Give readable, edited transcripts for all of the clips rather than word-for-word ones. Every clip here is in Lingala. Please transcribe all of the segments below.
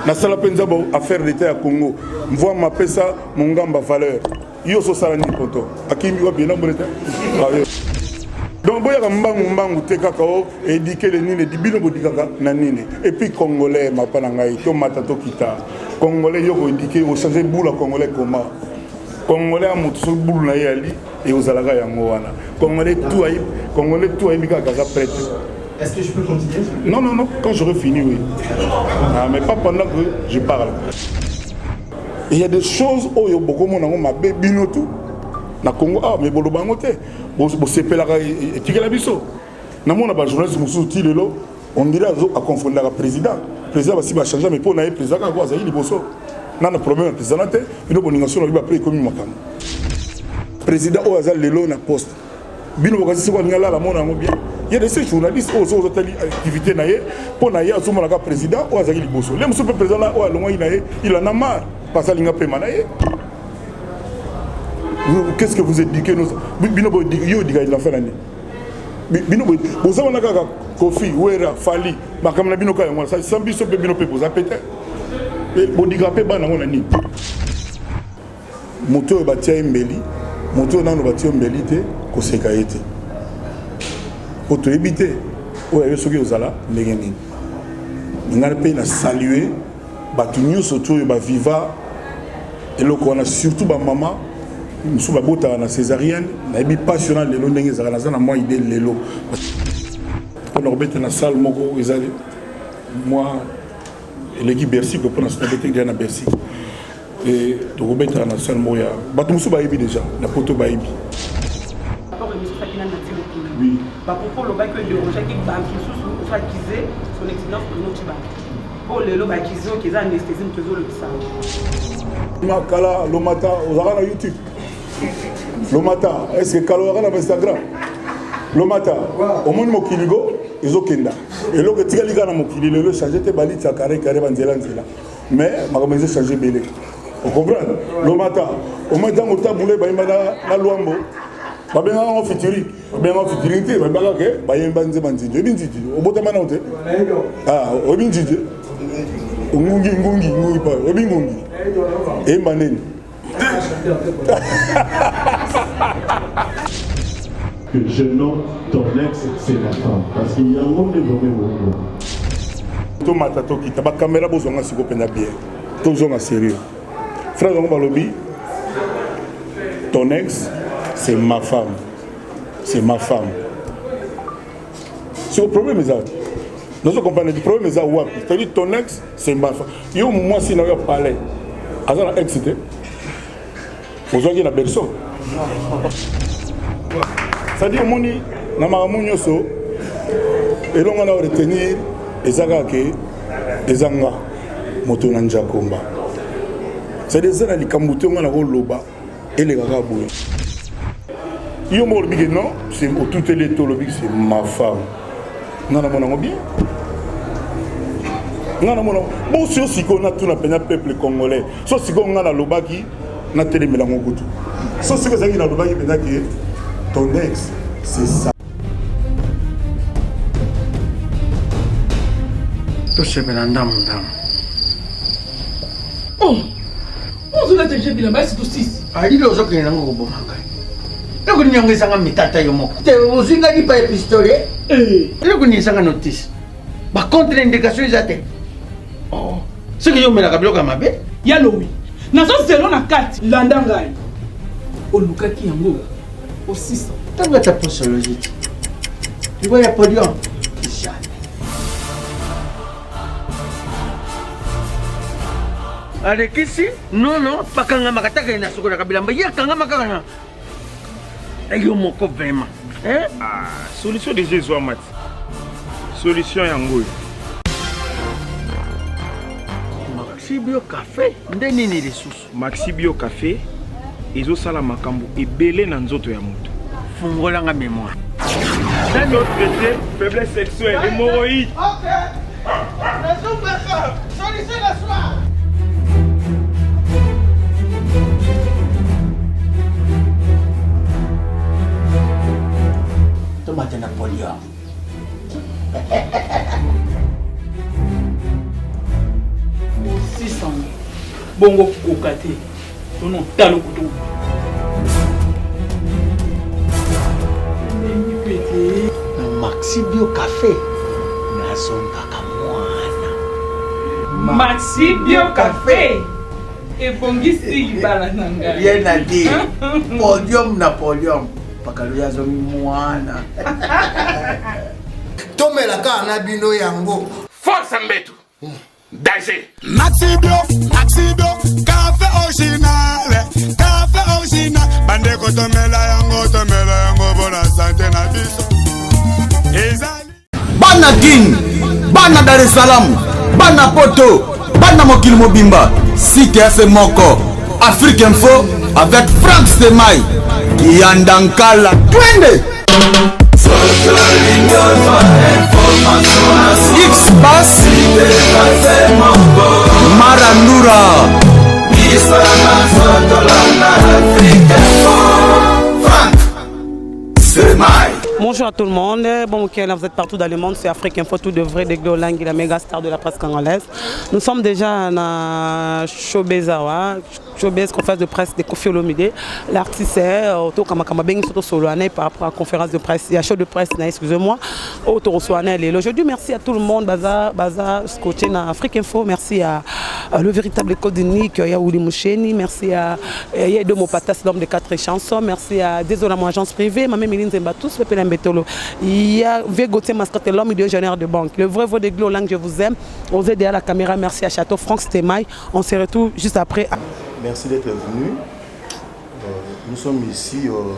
Nasala mpenza ba affaire d'etat ya Congo. Mvwama apesa mongamba valeur. Yo ososala nini poto? Akimi wapi na mbole te? Ah, Donc boyaka mbangu mbangu te kaka o edikele nini bino bodikaka na nini? Et puis congolais mapa na ngai to mata to kita. Congolais yo ko éduquer o changer bula congolais comment? Congolais ya moto soki bulu na ye ali et ozalaka yango wana. Congolais tout ayi congolais tout ayebi kaka aza prêtre. Est-ce que je peux continuer? Non, non, non, quand j'aurai fini, oui. Ah, mais pas pendant que je parle. Il y a des choses oyo bokomona yango mabe bino tout na Congo ah mais boloba yango te bosepelaka etikela biso. Namona ba journaliste mosusu ti lelo on dirait azo aconfondaka président. Président basi ba changer mais mpo na ye président kaka azali liboso. Nana problème ya président te bino bolinga so na lobi après ekomi makambo. Président oyo aza lelo na poste bino bokanisi soki alingi alala mona yango bien. Il y a de ces journalistes oyo soki ozotali activité na ye mpo na ye azomonaka président oyo azalaki liboso. Le mosusu mpe président oyo alongwaki na ye il en a marre parce alinga pema na ye. Qu'est-ce que vous éduquez nos bino bo yo éduquer l'enfant na nini? Bino boza wana kaka Kofi, Wera, Fally, makambo na bino kaka yango wana. Sans biso mpe bino mpe boza pe te. Bodikaka mpe bana yango na nini? Moto oyo batia ye mbeli, moto oyo nano batia yo mbeli te, koseka ye te. Po toyebi te oyo yo soki ozala ndenge nini. Ngai mpe na saluer bato nyonso to oyo baviva eloko wana, surtout ba mama mosusu babotaka na césarienne. Nayebi pasi wana lelo ndenge ezalaka, naza na mwa idée lelo mpona kobeta na salle moko ezali mwa eleki Bercy ko mpona nabetaki deja na Bercy. Et tokobetaka na salle moko ya bato mosusu bayebi deja na poto bayebi. Oui. Bapropos olobaki oyo edérangeaki bato mosusu, ozo accuse son excellence Bruno Tshibala. Mpo lelo baaccuse oyo eza anesthésie moto ezolobisa. Makala Lomata ozalaka na YouTube? Lomata est ce que kala ozalaka na Instagram? Lomata omoni mokili go ezokenda eloko etikali kaka na mokili lelo echange te, balitisa carré carré banzela nzela, mais makambo ezo change ebele. Ocomprendre? Lomata omoni ntango tabule bayemba na Lwambo babengaka yango featuring, babengaka featuring te, babengaka ke bayemba nzemba nzinzi. Oyebi nzinzi? Obotama nao te? Oyebi nzinzi? Ngungi ngungi ngungi pa oyebi ngungi eyemba nini? Que je nomme ton ex, c'est ma femme. Parce qu'il y a un homme de vraiment. Tomata tokita ba caméra bozonga siko mpenza bien, tozonga sérieux. Frère yango balobi ton ex c'est ma femme, c'est ma femme. Siko problème eza wapi? Nazo comprendre problème eza wapi? C'est-à-dire ton ex c'est ma femme. Yo mwasi na yo palais aza na ex te? Ozwaki na berceau? C'est-à-dire omoni na makambo nyonso elonga na retenir eza kaka ke eza nga moto na njakomba. C'est-à-dire eza na likambo te nga nakoloba eleka kaka boye. Yo moko olobi ke non, c'est otuteli to olobi ke c'est ma femme. Nga namona yango bien. Nga namona bon sio sikoyo natuna mpenza peuple congolais. So sikoyo nga nalobaki natelemela yango kutu. So sikoyo ezalaki nalobaki mpenza ke ton ex c'est ça. Tosepela ndambu ndambu. Oh! Ozolata deja bilamba esi tosisi. Alilo ozokende nango koboma ngai. Eloko nini yango ezanga mitata yo moko? Te ozwi ngai lipa ya pistolet. Eloko nini ezanga notice? Ba contre indication eza te. Oh, soki yo omelaka biloko ya mabe. Ya lowi. Nazo zelo na kati. Landa ngai. Olukaki yango osisa. Ntango ata posologie te. Liwa ya podium. Jamais. Alekisi nono bakangamaka taka ye nasukolaka bilamba ye akangama kaka na yo moko vraiment eh? Ah, solution déjà ezwama ti solution yango oyo. Maxi Bio Café nde nini lisusu? Maxi Bio Café ezosala makambo ebele na nzoto ya moto. Fungola nga mémoire. Ezo traité faiblesse sexuelle, hémorroïde. Ok. Nazobaka solution na soir. Tomate na podium. Bongo koka te. Tono talo kutu. Na Maxi Bio Cafe nazongaka mwana. Maxi Bio Cafe ebongisi libala na ngai. Rien à dire. Podium na podium. Pakalo azongi mwana. Tomela kaka na bino yango. Force mbetu. Danger. Maxi Bio, Maxi Bio, café original, café original. Bandeko tomela yango, tomela yango bona sante na biso. Ezali bana Kin, bana Dar es Salaam, bana Poto, bana mokili mobimba, site ya se moko, Afrique Info avec Franck Stemay, Kiyanda Nkala, twende! X-Bass, Marandura. Bonjour à tout le monde, bon week-end, vous êtes partout dans le monde, c'est Afrique Info, tout de vrai, de Langue, la méga star de la presse congolaise. Nous sommes déjà à Chobezawa, Showbiz, conférence de presse de Koffi Olomide. L'artiste est euh, Tokamakama Bengi Soto Soloane par rapport à la conférence de presse, il y a show de presse, excusez-moi, Otoro Soane Lelo. Je dis merci à tout le monde, Baza, Baza, Scotché na Afrique Info, merci à, à le véritable code unique, Yaouli Moucheni, merci à Yedo Mopatas, l'homme de quatre chansons, merci à Désolé, mon agence privée, ma mère Zemba, tous, Pépé Mbetolo. Il y a V. Gauthier Mascotte, l'homme du général de banque. Le vrai de Glo Lang, je vous aime. Osez derrière la caméra, merci à Château Franck Stemaille. On se retrouve juste après. Merci d'être venu. Euh, nous sommes ici euh,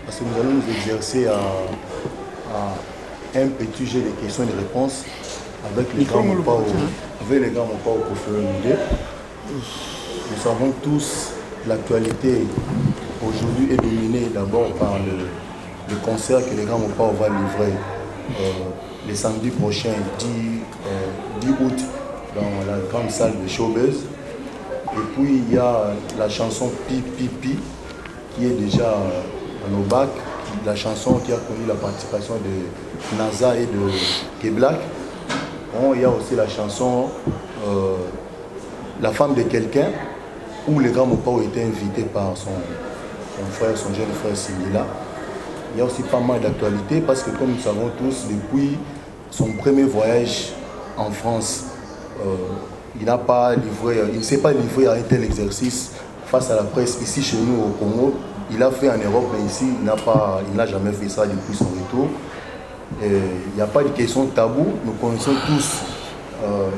parce que nous allons nous exercer à, à un petit jeu de questions et de réponses avec les grands Mopao, avec les grands Mopao Nous savons tous l'actualité aujourd'hui est dominée d'abord par le, le concert que les grands Mopao va livrer euh, le samedi prochain, 10, 10 août, dans la grande salle de Showbuzz. Et puis il y a la chanson Pi Pi Pi qui est déjà dans nos bacs, la chanson qui a connu la participation de NASA et de K-Black. Bon, il y a aussi la chanson euh, La femme de quelqu'un, où le grand Mopao était invité par son, son frère, son jeune frère Singila. Il y a aussi pas mal d'actualités parce que comme nous savons tous, depuis son premier voyage en France, euh, il n'a pas livré, il ne s'est pas livré à un tel exercice face à la presse ici chez nous au Congo. Il a fait en Europe, mais ici, il n'a pas, il n'a jamais fait ça depuis son retour. Et il n'y a pas de question tabou. Nous connaissons tous euh,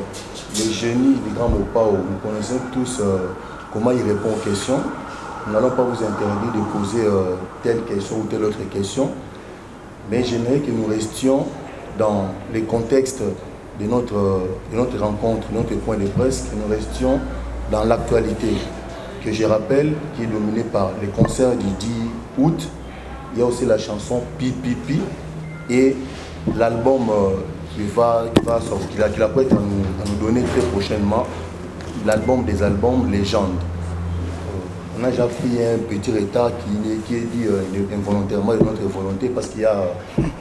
les génies du grand Mopao. Nous connaissons tous euh, comment il répond aux questions. Nous n'allons pas vous interdire de poser euh, telle question ou telle autre question. Mais j'aimerais que nous restions dans les contextes de notre, de notre rencontre, notre point de presse, que nous restions dans l'actualité, que je rappelle, qui est dominée par les concerts du 10 août. Il y a aussi la chanson Pi Pi Pi et l'album euh, qui va, qui va sortir, qu'il a, qu'il apprête à nous, à nous donner très prochainement, l'album des albums Légende. Euh, on a déjà pris un petit retard qui, qui est dit euh, involontairement de notre volonté parce qu'il y a,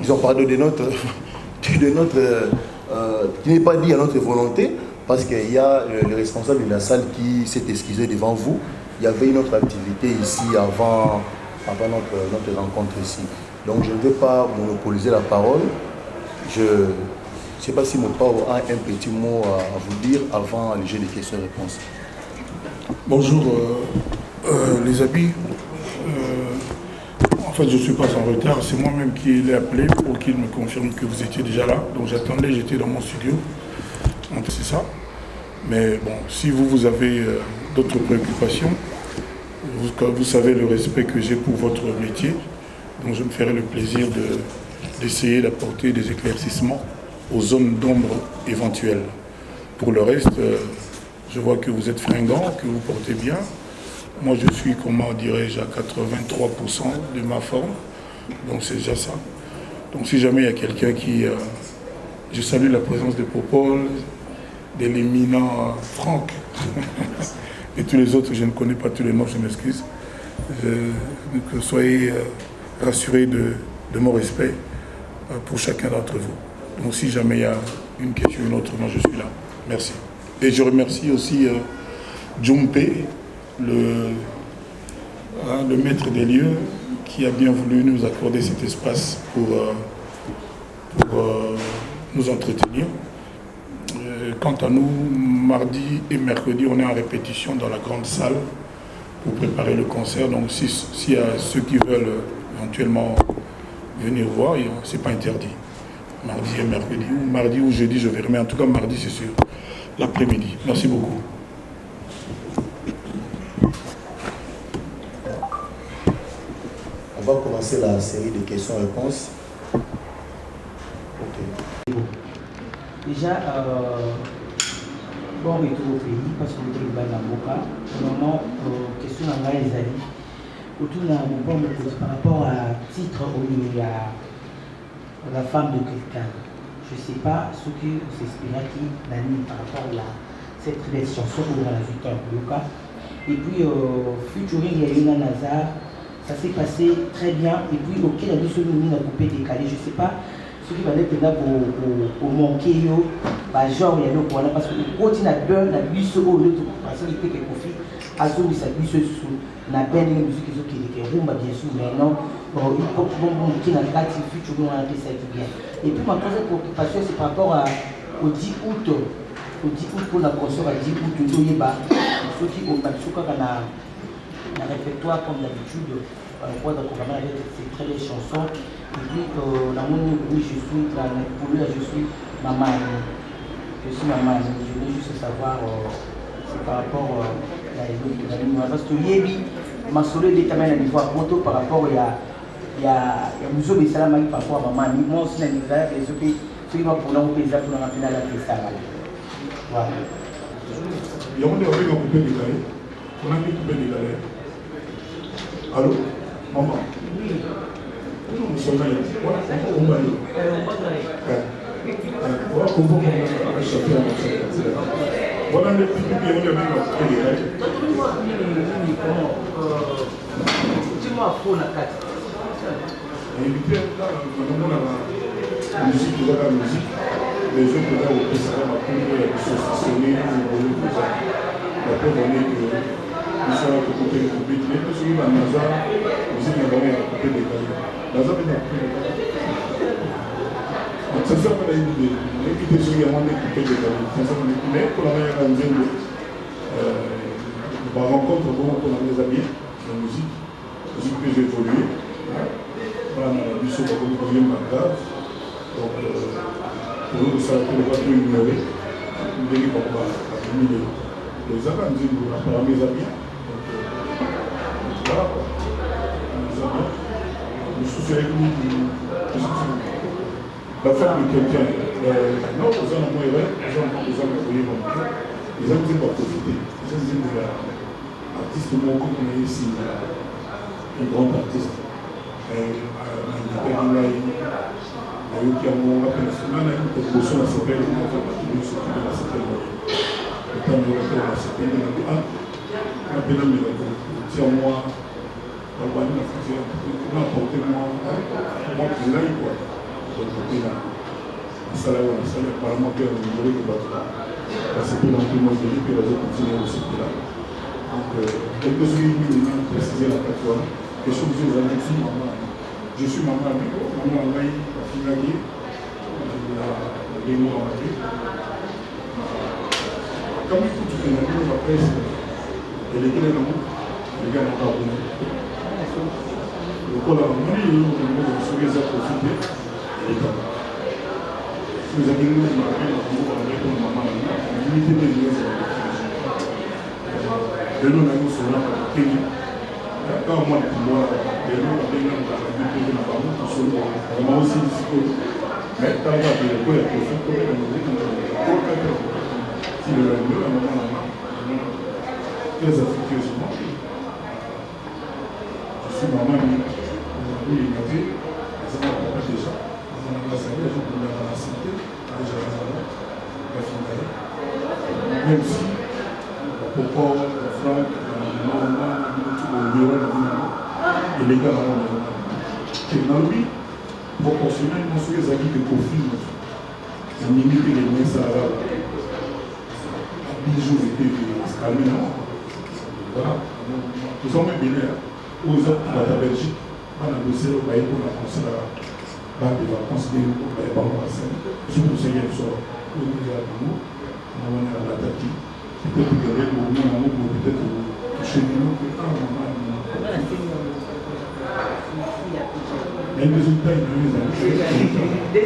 ils ont parlé de notre, de notre, euh, qui n'est pas dit à notre volonté parce qu'il y a le, le responsable de la salle qui s'est excusé devant vous. Il y avait une autre activité ici avant, avant notre, notre rencontre ici. Donc je ne vais pas monopoliser la parole. Je ne sais pas si mon père a un petit mot à, à vous dire avant le jeu de questions-réponses. Bonjour euh, euh, les amis. Euh, en fait, je ne suis pas en retard. C'est moi-même qui l'ai appelé pour qu'il me confirme que vous étiez déjà là. Donc j'attendais, j'étais dans mon studio. C'est ça. Mais bon, si vous, vous avez euh, d'autres préoccupations, vous, vous savez le respect que j'ai pour votre métier. Donc je me ferai le plaisir d'essayer d'apporter des éclaircissements aux zones d'ombre éventuelles. Pour le reste, euh, je vois que vous êtes fringant, que vous portez bien. Moi, je suis, comment dirais-je, à 83% de ma forme. Donc c'est déjà ça. Donc si jamais il y a quelqu'un qui... Euh, je salue la présence de Popol, de l'éminent Franck et tous les autres, je ne connais pas tous les noms, je m'excuse. Que soyez euh, rassurés de, de mon respect euh, pour chacun d'entre vous. Donc si jamais il y a une question ou une autre, moi je suis là. Merci. Et je remercie aussi euh, Jumpe, le, hein, le maître des lieux, qui a bien voulu nous accorder cet espace pour, euh, pour euh, nous entretenir. Euh, quant à nous, mardi et mercredi, on est en répétition dans la grande salle pour préparer le concert. Donc s'il si y a ceux qui veulent éventuellement venir voir, c'est pas interdit. Mardi et mercredi, ou mardi ou jeudi, je verrai. Mais en tout cas, mardi, c'est sûr. L'après-midi. Merci beaucoup. On va commencer la série de questions-réponses. Ok. Déjà, euh, bon retour au pays parce que vous êtes na mboka. Normalement, euh, question na ngai ezali kotuna mopao mokonzi par rapport à titre oyo ya la femme de quelqu'un. Je sais pas ce qui s'inspiraki na nini par rapport à cette très belle chanson oyo na nazwi temps ya koyoka. Et puis euh, featuring ya yo na Nazar, ça s'est passé très bien. Et puis ok na biso nini na coupé décalé, je sais pas soki bande mpenza komanke yo bagenre ya eloko wana parce que okoti na bain na biso oyo nde tokopasoki te ke Koffi azongisa biso lisusu na bain ndenge musique ezokendeke rumba bien sûr mais non hip hop bongo moke na kati featuring wana mpe esalaki bien. Et puis ma troisième préoccupation, c'est par rapport à au 10 août, au 10 août, mpona concert ya 10 août, toyeba soki omema biso kaka na répertoire comme d'habitude, euh, programme avec ces très belles chansons. Et puis euh, namoni oui, je suis na polo ya je suis mama Annie, je suis mama Annie. Je voulais juste savoir euh, c'est par rapport euh, na eloko na nini wana parce que toyebi masolo ebetama na niveau ya poto par rapport ya buzoba esalamaki par rapport ya mama Annie. Moi aussi na niveau ya réseau mpe soki bapona ngo mpe eza mpona mpe nalata esala. Voilà. Yango nde babenga coupe décalé. On a mis coupe décalé. Allo, maman? Oui. Wana nde pipipi, yango nde babenga coupe décalé. Tima fo na kati. Nayebi te, namonaka musique ezaka musique, les autres eza kopesaka makombo ya kososisone boye koza bapreuve ane ke biso wana tokoteli kobeti nayebi soki banaza musique na bango ya coupe décalé, naza mpe na coupe décalé. Sincèrement, nayebi te, nayebi te soki yango nde coupe décalé. Sincèrement nayebi, mais mpona ngai yaka nzembo barencontre bongo, mpona ngai eza bien na musique. Musique mpe ezo évolue, bana na biso bakomi koyemba grave, donc tokoki kosala te loka to ignore ndenge bango babimi lelo. Ezaka nzembo, apparemment eza bien. Donc voilà quoi, eza bien. Mosusu eyaki nini? La femme de quelqu'un, non, oza na mwa erreur, oza na kozanga koyeba moke. Eza nzembo ya Koffi te, eza nzembo ya artiste moko mpona ye Singa, un grand artiste. Nainvitaki ngai, nayoki yango nga mpe nga nayebi moto liboso na sepeli naza bato nyonso mpe na sepeli ntango yoka mpe na sepeli na bi ah nga mpe nameka kotia mwa balobani na français na apporte mwa kingai quoi. Donc mpe na nasala oyo nasali, apparemment mpe ngoleki bato basepela mpe mwa ebele mpe bazocontinue kosepela. Donc quelque soki mingi na précise na kati wana. Question mosusu ezalaki je suis mama na bino, mama na ngai bafingaki na ndenge moko mabe. Kamwi kutu na bino bapresse elekele nango eleki yango kaka kuna lokola bamoni eloko na moko. Soki eza Koffi te, elekaka. Soki ezalaki ngai mabe na bango bangai mpona mama na ngai, nandimi te nde elingi ezala. Lelo nayi kosolola na Kenya kaka mwa likambo wana. Lelo babenga moto na bango tosolo vraiment osili sikoyo, mais tala kaka eloko ya Koffi tobeka ti lelo ya lelo ya mama na nga très affectueusement. Je suis mama olinga te, aza na papa déjà, aza na azali azokundana na santé déjà, azala bafinga ye même si bapoko bafrank mama bino boyora na bino eleka nango te. Nalobi proportionnellement, soki ezalaki ke Koffi moto nandimi te ke esalaka. 10 jours ete calme non. Voilà, toza mo ebele oyo eza bato ya Belgique, bana Bruxelles oyo baye mpona concert ya bana de vacances nde baye bango basali biso tosali ya biso oyo eza bango na wana alataki. Peut-être que Gabriel okomona yango boye, peut-être touche bino que ah mama. Nayebi soki taille na yo ezali te,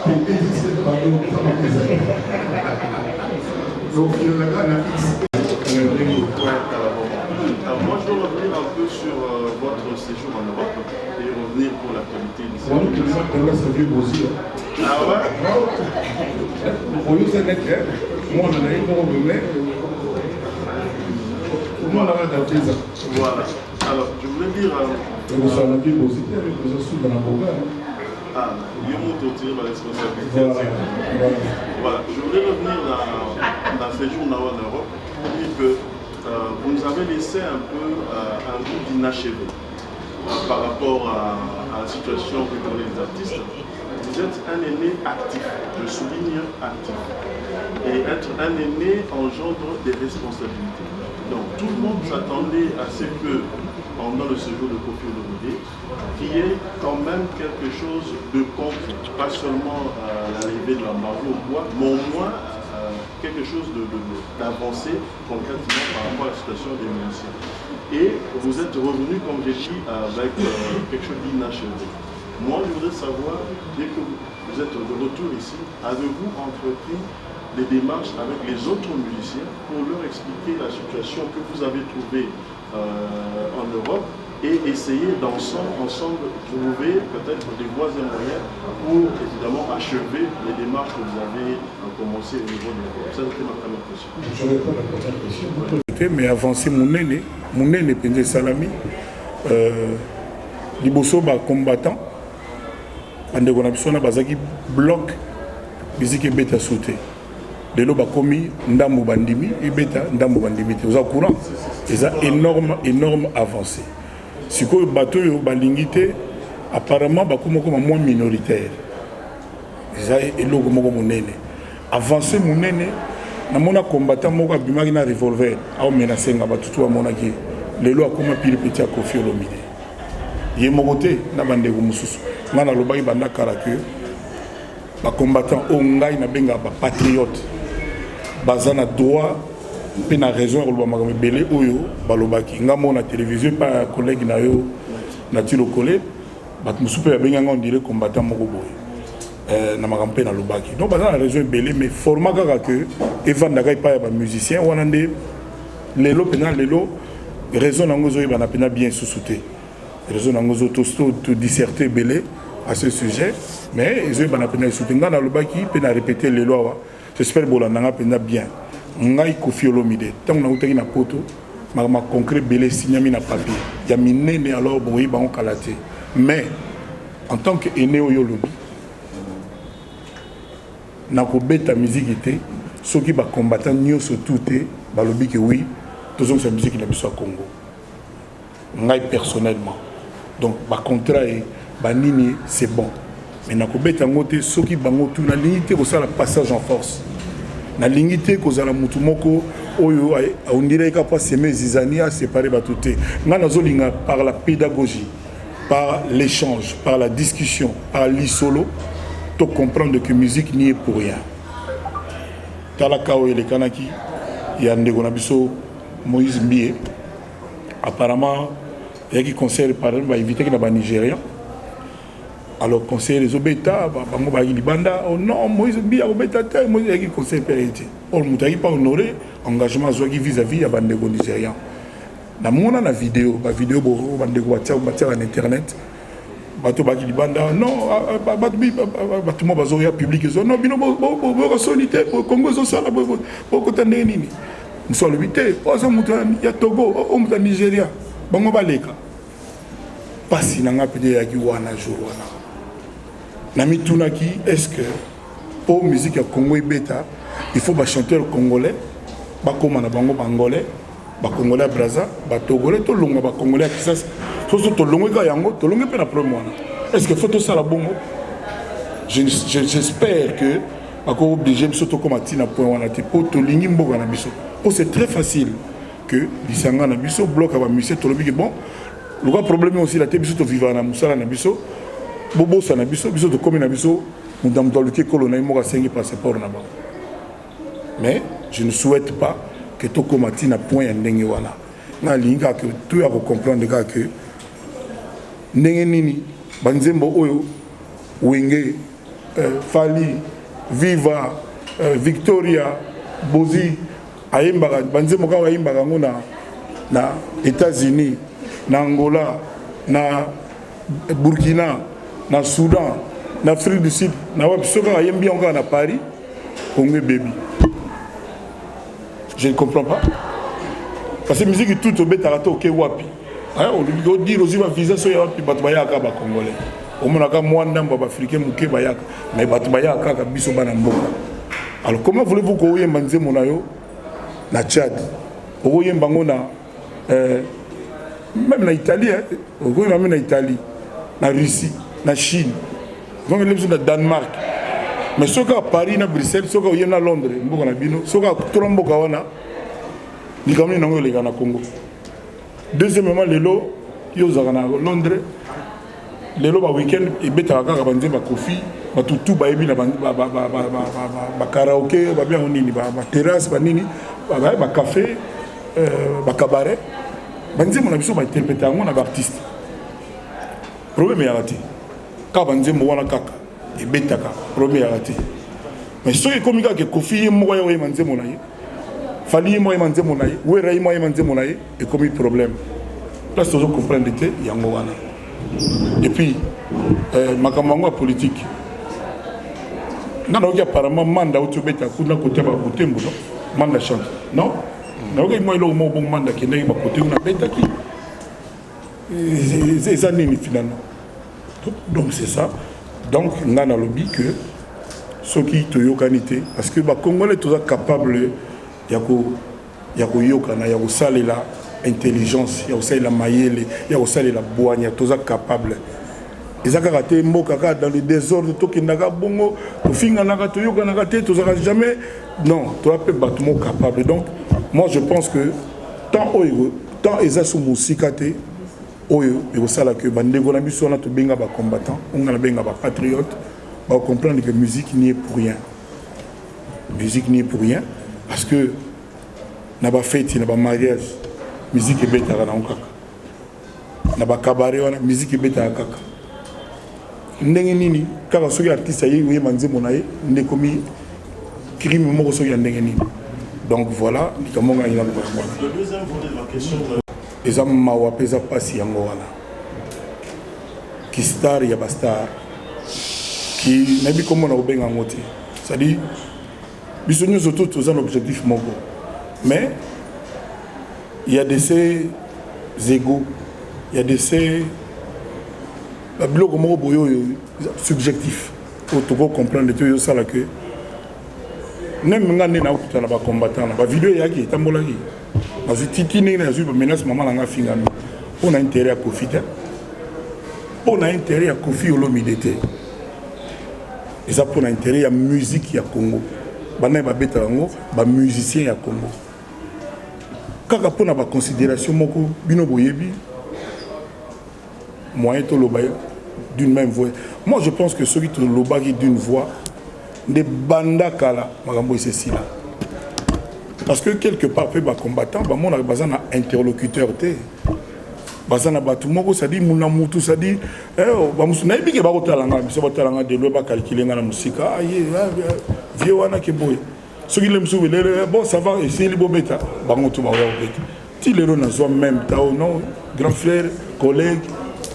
2XL, pardon, ezali donc kaka na X. Alors moi, je veux revenir un peu sur votre séjour en Europe et revenir pour l'actualité du séjour. Ah ouais. Oyo nete mwana na ye moko mais omwana kaka teza. Voilà. Alors, je voulais dire. Ekosala mpe bozi te, oza suka na boga. Ah, yo moto otirer ma responsabilité. Voilà. Voilà. Je voulais revenir dans séjour en Europe pour dire que vous nous avez laissé un peu un goût d'inachevé par rapport à la situation que connaissent les artistes. Vous êtes un aîné actif, je souligne actif. Et être un aîné engendre des responsabilités. Donc tout le monde s'attendait à ce que, pendant le séjour de Koffi Olomide, qu'il y ait quand même quelque chose de concret. Pas seulement l'arrivée de l'embargo ou quoi, mais au moins quelque chose d'avancé concrètement par rapport à la situation des musiciens. Et vous êtes revenu, comme j'ai dit, avec quelque chose d'inachevé. Moi, je voudrais savoir, dès que vous êtes de retour ici, avez-vous entrepris des démarches avec les autres musiciens pour leur expliquer la situation que vous avez trouvée en Europe et essayer d'ensemble ensemble, trouver peut-être des voies et moyens pour évidemment achever les démarches que vous avez commencées au niveau de l'Europe? Ça, c'était ma première question. Je réponds à la première question. Mais avancé monene, monene mpenza esalami liboso, bacombattant, bandeko na biso wana bazalaki bloc, musique ebeta so te. Lelo bakomi ndambo bandimi ebeta, ndambo bandimi te. Oza courant, eza énorme, énorme avancé. Sikoyo bato oyo balingi te, apparemment bakoma koma mwa minoritaire. Eza eloko moko monene, avancé monene. Namona combattant moko abimaki na revolver, aomenacer nga, bato tu bamonaki. Lelo akoma pili peti ya Koffi Olomide, ye moko te na bandeko mosusu. Ngai nalobaki banda kala ke bacombattant oyo ngai nabengaka bapatriote baza na droit mpe na raison ya koloba makambo ebele oyo balobaki. Ngai moko na télévision epai ya collègue na yo Nati Lokole, bato mosusu mpe babenganga on dirait combattant moko boye na makambo mpe nalobaki. Donc baza na raison ebele, mais format kaka ke evandaka epai ya bamusicien wana nde lelo mpena. Lelo raison nango ezoyebana mpena bien susu te. Raison nango todisserte ebele à ce sujet, mais ezoyebana mpena lisusu te. Ngai nalobaki mpe na répété lelo awa, j'espère bolanda nga mpenza bien. Ngai Koffi Olomide, ntango nautaki na Poto, makambo concret ebele esinyami na papier ya minene. Alors boyeba bango kala te, mais en tant que aîné oyo olobi, nakobeta miziki te soki bacombattant nyonso tu te balobi ke oui, tozongisa miziki na biso ya Congo. Ngai personnellement, donc bacontrat e banini, c'est bon, mais nakobeta yango te soki bango tu. Nalingi te kosala passage en force, nalingi te kozala motu moko oyo ondire kaka po asemer zizanie, aséparer bato te. Ngai nazolinga par la pédagogie, par l'échange, par la discussion, par lisolo, to comprendre que musique n'y est pour rien. Talaka oyo elekanaki ya ndeko na biso Moïse Mbiye, apparemment eyaki concert, par exemple bainvitaki na banigérien. Alors concert ezobeta, bango bayaki libanda: oh non, Moïse Mbiye akobeta te. Moïse ayaki concert mpe aye te. Or moto ayaki pas honoré engagement azwaki vis-à-vis ya bandeko nigérian. Namona na video, bavideo bandeko batiaka na internet, bato baki libanda: non, bato mo bazoya, public ezo: non, bino boyoka soni te, Congo ezosala, bokota ndenge nini? Mosu alobi te, oyo aza moto ya Togo, oyo moto ya Nigeria, bango baleka. Mpasi na nga mpenza eyaki wana. Jour wana namitunaki: est ce que mpo musique ya Congo ebeta, il faut bachanteur congolais bakóma na bango bangolais, bacongolais ya Braza, batogolais, tolongwa bacongolais ya Kisasa? Soso tolongwe kaka yango, tolongwe mpe na problème wana. Est ce que faut tosala bongo? J'espère que Bako obliger biso tokoma ti na point wana te po tolingi mboka na biso. Po c'est très facile que lisanga na biso bloc ya ba musiciens tolobi ke bon lokola problème osila te, biso tovivaka na mosala na biso, bobosana biso, biso tokomi na biso, moto na moto aluki ekolo na ye moko, asengi passeport na bango. Mais je ne souhaite pas que tokóma ti na point ya ndenge wana. Nga alingi kaka ke toya kocomprendre kaka ke ndenge nini banzembo oyo Wenge, Fally, Viva, Victoria, Bozi ayembaka, banzembo kaka bayembaka yango na États-Unis, na Angola, na Burkina, na Soudan, na Afrique du Sud, na wapi, soki kaka ayembi yango kaka na Paris, Congo ebebi. Je ne comprends pas, parce que musique tout obetaka te, oke wapi, olobi odire ozwi bavisa so ya wapi, bato bayaka bacongolais, omonaka mwa ndambo ya baafricain moke bayaka, mais bato bayaka kaka biso bana mboka. Alors comment voulez-vous koyemba nzembo na yo na Tchad, okoyemba yango na même na Italie, okoyemba même na Italie, na Russie, na Chine, donc biso na Danemark, mais soki kaka Paris na Bruxelles, soki oye na Londres, mboka na bino, soki tola mboka wana, likambo nini nango eleka na Congo? Deuxièmement, lelo yo ozalaka na Londres, lelo baweekend ebetaka kaka banzembo ya Kofi, bato tu bayebi na bakaraoke, babiango nini, baterrasse, banini, bacafé, bacabaret, banzembo na biso bainterpréter yango na baartiste, problème eyaka te. Kaka banzembo wana kaka ebetaka, problème eyaka te. Mais soki ekomi kaka Kofi ye moko aya oyema nzembo na ye, Fally ye moko ayema nzembo na ye, Wera ye moko ayema nzembo na ye, ekomi problème. Place tozo comprendre te yango wana. Et puis makambo yango ya politique, nga nayoki apparemment Manda auti obeta kuna kote ya babutembo, non, Manda chante, non, nayoki mwa eloko moko bongo, Manda akendaki bakote kuna abetaki, eza nini finalement? Donc c'est ça. Donc nga nalobi que soki toyokani te, parce que bacongolais toza capable ya koyokana, ya kosalela intelligence, ya kosalela mayele, ya kosalela bwanya, toza capable. Eza kaka te mboka kaka dans le désordre, tokendaka bongo, tofinganaka, toyokanaka te, tozalaka jamais, non, toza mpe bato moko capable. Donc moi je pense que temps oyo, temps eza so mosika te oyo ekosala ke bandeko na biso wana tobenga bacombattant, onga nabenga bapatriote, bacomprendre que musique n'y est pour rien, musique n'y est pour rien, parce que na bafeti, na bamariage, musique ebetaka nango kaka, na bacabaret wana musique ebetaka kaka. Ndenge nini kaka soki artiste aye oyemba nzembo na ye nde ekomi crime moko soki ya ndenge nini? Donc voilà likambo ngai naloba yango wana. Eza mawa mpe eza mpasi yango wana ki star ya bastar ki nayebi kombo na kobenga yango te. C'est-à-dire biso nyonso to toza na objectif moko, mais il y a de ces égos, il y a de ces babiloko moko boye oyo subjectif oyo toko comprendre te, oyo osala ke même nga nde nakuta na bacombattant na bavideo eyaki etambolaki, nazwi titi ndenge nazwi bamenace, mama na nga afingami mpo na intérêt ya Kofi te, mpo na intérêt ya Kofi Olomide te, eza mpo na intérêt ya musique ya Congo. Banani babetaka yango? Bamusicien ya Congo. Kaka mpo na baconsidération moko bino boyebi moyen toloba d'une même voix. Moi je pense que soki tolobaki d'une voix nde banda kala makambo esesila, parce que quelque part mpe bacombattant bamonaka baza na interlocuteur te, baza na bato moko, c'est-à-dire na mutu, c'est-à-dire bamosusu nayebi ke bakotala nga, biso batala nga de loin, bacalculer nga na mosika, aye vie wana ke boye, soki le mosusu lelo, bon, ça va, esili, bobeta bango tu bakoya kobeta. Ti lelo nazwa même tao, non, grand frère, collègue,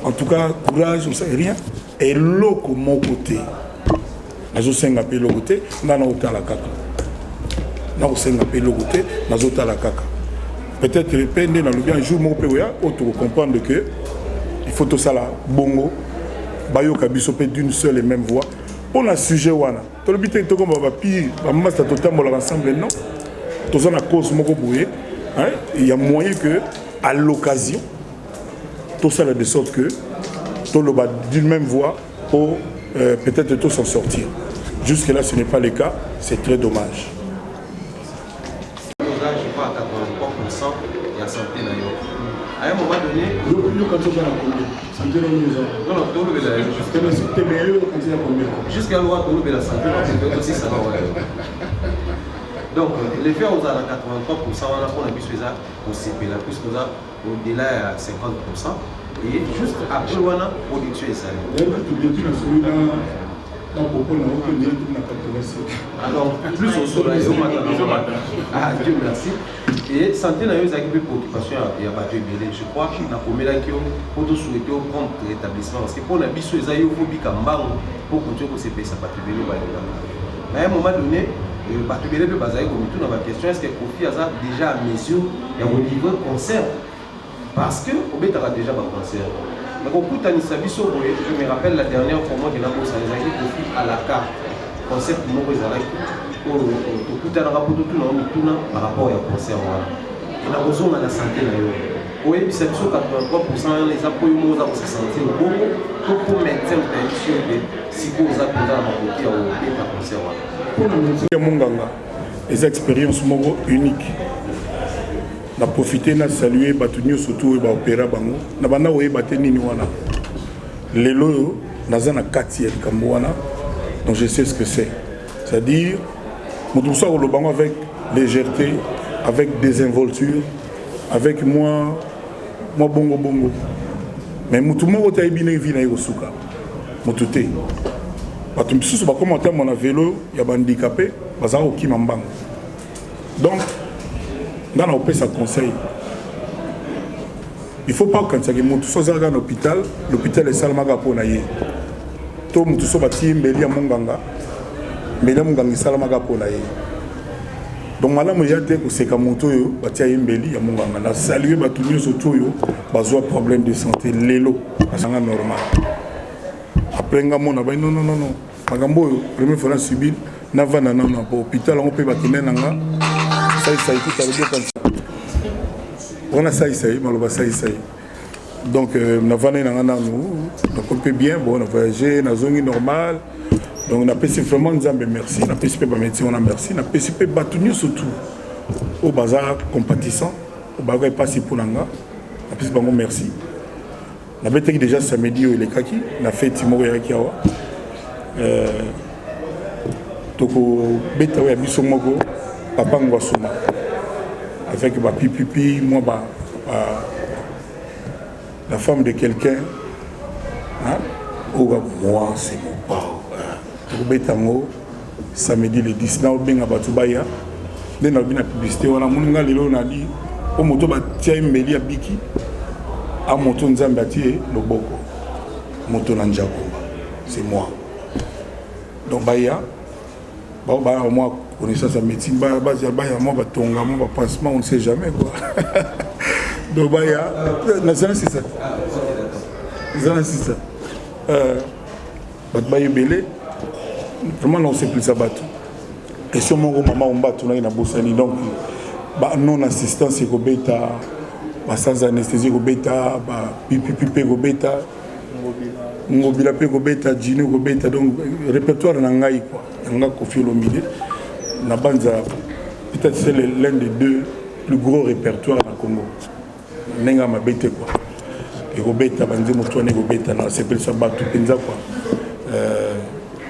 en tout cas courage, rien, eloko moko te. Nazosenga mpe eloko te, nga naotala kaka, nakosenga mpe eloko te, nazotala kaka. Peut-être mpe nde nalobi un jour moko mpe oya oyo tokocomprendre que il faut tosala bongo, bayoka biso mpe d'une seule et même voix mpo na sujet wana. Tolobi te tokoma bapire bamasta, totambolaka ensemble, non, toza na cause moko boye. Il y a moyen que à l'occasion tosala de sorte que toloba d'une même voix pour peut-être tous s'en sortir. Jusque là ce n'est pas le cas, c'est très dommage. Oza je crois à 83% ya santé na yo. À un moment donné, yo yo quand oza na combien? Santé na yo eza. Non non, tolobela yo. Te mais yo quand ya combien? Jusqu'à l'heure tolobela santé na yo aussi ça va. Donc l'effet oza na 83% wana pona biso eza kosepela puisque oza au-delà ya 50% et juste après wana production ezali. D'ailleurs depuis na soli na na popo na oyo nde na 87. Alors plus osola ezomata. Ah Dieu merci. Et santé na yo ezalaki mpe préoccupation ya bato ebele. Je crois nakomelaki yo mpo tosouhaite yo prompt rétablissement parce que mpo na biso eza yo fobika mbango mpo continue kosepelisa bato ebele balingaka. Mais à un moment donné bato ebele mpe bazali komituna ba question est-ce que Koffi aza déjà à mesure ya kolivre concert parce que obetaka déjà ba concert mais kokutanisa biso boye je me rappelle la dernière fois moi ke nabosana ezalaki Koffi à la carte concept moko ezalaki oyo tokutanaka mpo totuna yo mituna par rapport ya concert wana nakozonga na santé na yo oyebisa biso 83 wana eza mpo yo moko oza kose sentir bongo to mpo médecin moto ayebisi yo ke sikoyo oza mpenza na makoki ya kobeta concert wana. Mpo na métier ya monganga eza experience moko unique. Na profiter na saluer bato nyonso tu oyo ba opera bango na banda koyeba te nini wana lelo oyo naza na kati ya likambo wana donc je sais ce que c'est c'est-à-dire moto mosusu akoloba yango avec légèreté avec désinvolture avec mwa mwa bongo bongo mais motu moko te ayebi ndenge vie na ye kosuka motu te bato misusu bakoma kotambola na velo ya bahandikape bazala kokima mbango donc nga na kopesa conseil il faut pas okanisaki motu so azalaka na hôpital l'hôpital esalamaka mpo na ye to motu so batie mbeli ya monganga mbeli ya monganga esalamaka mpo na ye donc malamu eza te koseka moto oyo batia ye mbeli ya monganga na salue bato nyonso to oyo bazwa problème de santé lelo azanga normal après nga mona bai non non non non makambo oyo première fois na subir navanda nano na hôpital yango mpe bakende na nga saisai kuta alobi okanisa wana saisai maloba saisai donc euh, navandaki na nga nanu nakomi mpe bien bon na voyage nazongi normal donc napesi vraiment nzambe merci napesi mpe bamédecin wana merci napesi mpe bato nyonso tout oyo baza compatissant oyo bayokaki mpasi mpo na nga napesi bango merci nabetaki déjà samedi oyo elekaki na feti moko eyaki awa euh, tokobeta oyo ya biso moko papa ngwasuma avec bapipipi mwa ba, ba, la femme de quelqu'un hein? oyo moi c'est mon pao tokobeta yango samedi le 10 na obenga bato baya nde nalobi na publicité wana moni nga lelo nali po moto batia ye mbeli ya biki a moto nzambe atie loboko moto na njakomba c'est moi donc baya bao baya mwa connaissance ya médecine baya baya mwa batonga mwa bapansement on ne sait jamais quoi donc baya nazala sisa ezala sisa bato baye ebele vraiment naosepelisa bato question moko mama omba atunaki nabosani donc ba non assistance ekobeta ba sans anesthésie ekobeta ba pipipi mpe ekobeta ngobila mpe ekobeta jino ekobeta donc répertoire na ngai quoi ya nga Koffi Olomide na banza peut-être c'est l'un des deux plus gros répertoires na Congo ndenge ya mabe te quoi ekobeta banzembo to wana ekobeta na sepelisa bato mpenza quoi euh,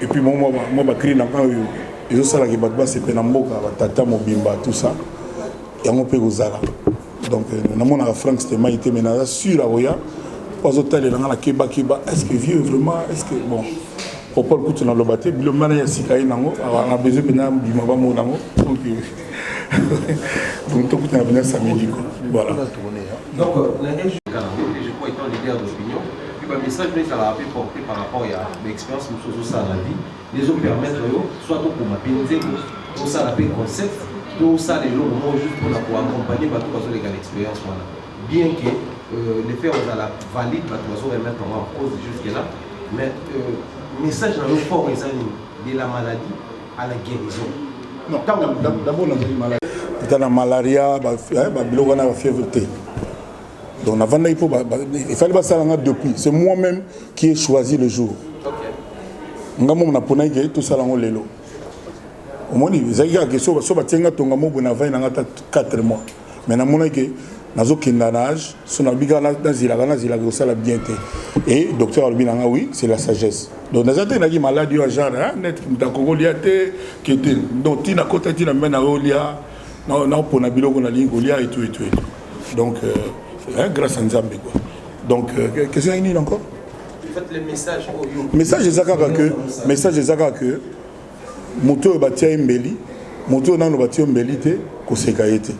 et puis mwa bakri na ngai oyo ezosalaka bato basepela na mboka batata mobimba tout ça yango mpe kozala donc euh, namonaka frank stemai te mais naza sûr akoya po azotalela ngai na kebakeba est ce que vieux vraiment est ce que bon popol kutu naloba te bilomba na ya sika ye nango na besoin mpenza bima bamona yango donc euh, donc tokutana mpenza samedi quoi voilà donc euh, na je crois étant leader d'opinion puis bamessage no ezalaka mpe porté par rapport ya baexpérience mosusu ozosala na vie ezopermettre yo soit tokoma mpe nzembo tosala mpe concept tosala eloko moko juste mpona koaccompagne bato bazoleka na expérience wana bien que euh, le fait ozala valide bato bazo remettre yango en cause jusque là mais euh, message na yo fort eza nini de la maladie à la guérison. Non, d'abord nazali malade. Ata na malaria, ba biloko wana ba fièvre te. Donc navandaki mpo il fallait basala nga depuis. C'est moi-même qui ai choisi le jour. Nga moko naponaki ke tosala yango lelo. Omoni ezalaki kaka ke so batie nga tonga moko boye navandi na nga ata 4 mois. Mais namonaki ke nazokenda na age, so nalobi kaka nazelaka nazelaka ekosala bien te. Et docteur alobi na nga oui, c'est la sagesse. Donc naza te naki malade oyo ya genre hein, net moto akoki kolia te ke te. Donc ti nakota ti na meme naolia naopona biloko nalingi kolia et tout et tout et tout. Donc euh, hein, grâce à Nzambe quoi. Donc euh, question nini encore? En fait, le message oyo. Message eza kaka que message eza kaka que moto oyo batia ye mbeli, moto oyo nano batia ye mbeli te, koseka ye te.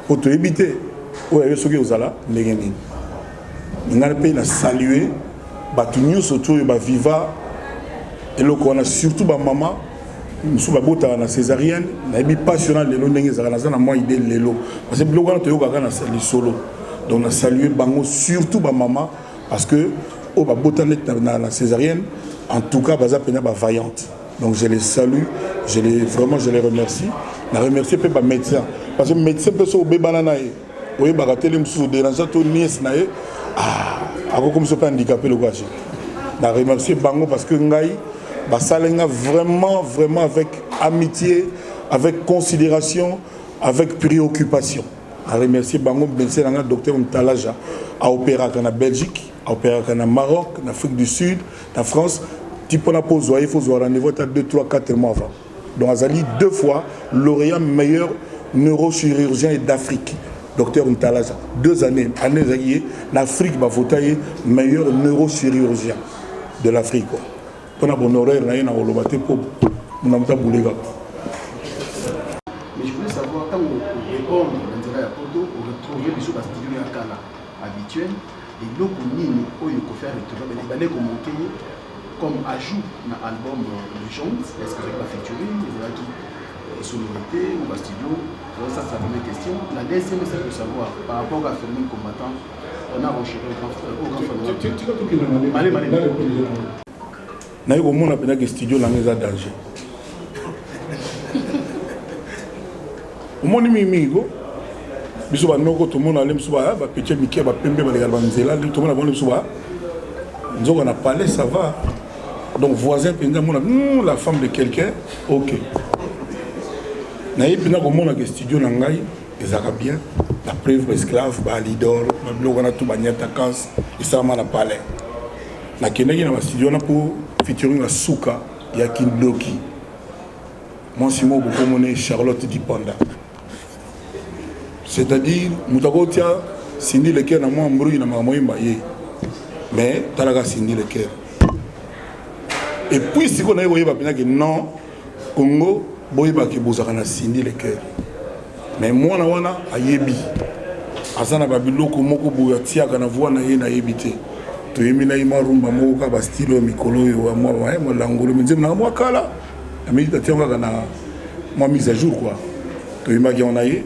Po toyebi te oyo ya yo soki ozala ndenge nini. Ngai mpe na saluer bato nyonso to oyo ba viva eloko wana surtout ba mama mosusu babotaka na césarienne nayebi mpasi wana lelo ndenge ezalaka naza na mwa idée lelo parce que biloko wana toyokaka na lisolo donc na saluer bango surtout ba mama parce que oyo babota neti na, na césarienne en tout cas baza mpenza ba vaillante donc je les salue je les vraiment je les remercie na remercie mpe ba médecin parce que médecin mpe soki obebana na ye oyebaka te le mosusu oderange to nièce na ye ah, akokomisa mpe handicapé lokola je na remercie bango parce que ngai basali nga vraiment vraiment avec amitié avec considération avec préoccupation na remercie bango médecin na nga docteur Ntalaja aopéraka na Belgique aopéraka na Maroc na Afrique du Sud na France ti mpona mpo ozwa ye fo ozwa rendez-vous ata 2 3 4 mois avant donc azali deux fois lauréat meilleur neurochirurgien d'Afrique docteur Ntalaja deux années année ezalaki ye na Afrique bavota ye meilleur neurochirurgien de l'Afrique quoi mpona bonoraire na ye na koloba te mpo mona moto abule kaka. Mais je voulais savoir ntango orépondre na nzela ya poto oretrouve biso ba studio ya kala habituel eloko nini oyo Koffi aretrouve ebandaki komanke ye comme ajout na album Legende? Est ce que ezalaki ba featuring, ezalaki sonorité ou ba studio? Donc ça c'est la première question. La deuxième, c'est de savoir par rapport à phénomène combattant, on a renchéri au grand, au grand frère. Allez, allez. Naye komona mpenza ke studio na nga eza danger. Omoni mingimingi ko biso banoko tomona ale biso bapetie mike bapembe balekala banzela tomona bango biso ba nzoka na palais ça va. Donc voisin mpenza mona la femme de quelqu'un ok. Naye mpenza komona ke studio na ngai ezalaka bien. La preuve baesclave baalidor babiloko wana tu banyata kans esalama na palais. Nakendaki na bastudio wana mpo featuring ya suka ya kindoki mwasi moko bokomona ye Charlotte Dipanda, c'est-à-dire moto akotia Cindy Leker na mwa mbrouille na makambo oyemba ye, mais talaka Cindy Leker. Et puis sikoyo naye koyeba mpenza ke non Congo boyebake bozalaka na Cindy Leker, mais mwana wana ayebi aza na babiloko moko boye atiaka na voix na ye nayebi te. Toyembi na ye mwa rumba moko kaka bastyle oyo mikolo oyo mwa mwa langolo nzembo nanga mwa kala ameki atia kaka na mwa mise à jour quoi. Toyembaki yango na ye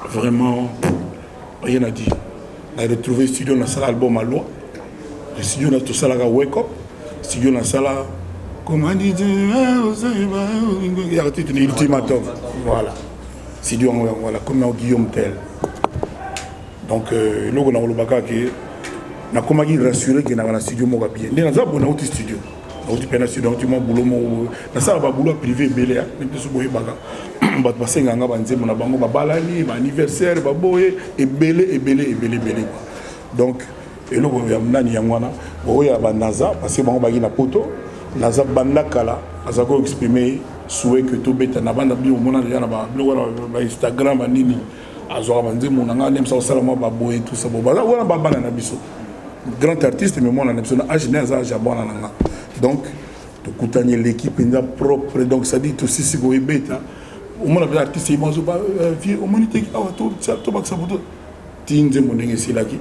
vraiment rien à dire. Na retrouver studio nasala album à loi, studio na tosalaka wake up, studio nasala comment dire ultimatum, voilà studio yango yango voilà comme na Guillaume Tel. Donc eloko na koloba kaka ke nakomaki rassuré ke naka na studio moko ya bien nde naza boye. Nauti studio, nauti mpe na studio, nauti mwa boulot moko nasala baboulot ya privé ebele ya mpe so boyebaka bato basengaka nga banzembo na bango babalani baanniversaire baboye ebele ebele ebele ebele quoi. Donc eloko ya nani yango wana oyo ya banaza parce que bango baki na poto naza banda kala aza ko exprimer souhait que tobeta na banda bino omona deja na biloko wana ba Instagram banini azwaka banzembo na ngai ndemisa kosala mwa baboye tout ça bo baza wana babana na biso grand artiste mais mwana na biso na age ne aza age ya bwana na nga. Donc tokutani eleki mpenza propre, donc c'est-à-dire tosisi koyebeta omona mpenza artiste ye moko vie omoni te awa tobakisa boto ti nzembo ndenge esilaki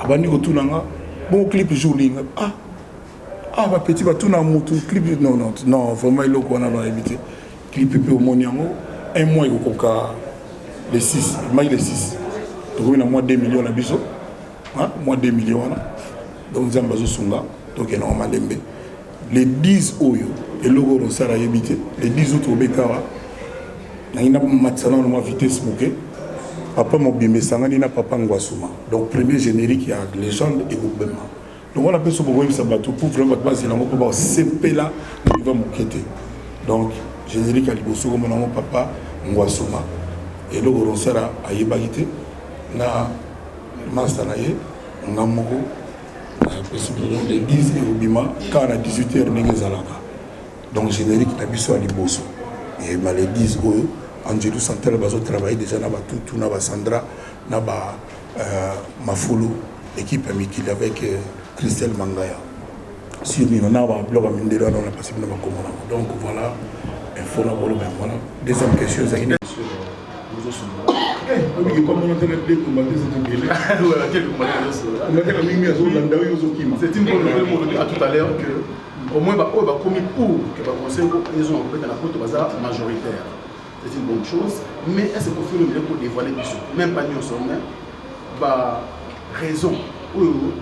abandi kotuna nga bongo clip jour nini. Ah ah bapeti batuna mutu clip non non non vraiment eloko wana nayebi te clip mpe omoni yango un mois ekokoka le 6 mai le 6 tokomi na mwa 2 millions na biso mwa 2 millions wana. Donc nzambe azosunga tokende ngo malembe le 10 oyo eloko oyo osala ayebi te le 10 oyo tobeta awa nangi namatisa nano mwa vitesse moke papa mobimba esangani na papa Ngwasuma. Donc premier générique ya légende ekobema. Donc wana mpe so bokoyebisa bato pour vraiment bato bazela yango mpo basepela na niveau moke te. Donc générique ya liboso komona yango Papa Ngwasuma, eloko Ronsara ayebaki te na master na ye, nga moko napesi bino. Le 10 ekobima kaka na 18 heures ndenge ezalaka. Donc générique na biso ya liboso eyeba le 10 oyo. Angelu Santel bazotravaille déjà na batutu na basandra na ba Mafulu, équipe ya mikili avec Christelle Mangaya sur nino na babiloko ya mindele wana napasi bino bakombo nango. Donc voilà, info na koloba yango wana. Deuxième question ezalaki komona te na de combat ezali ebele mingi, azolanda oyo ozokima. C'est une bonne nouvelle. Molobi à tout à l'heure que au moins baoyo bakomi pour que baconseil ezonga kobeta na Poto baza majoritaire. C'est une bonne chose, mais est ce que Koffi Olomide kodévoiler biso même pas nyonso, mais ba raison oyo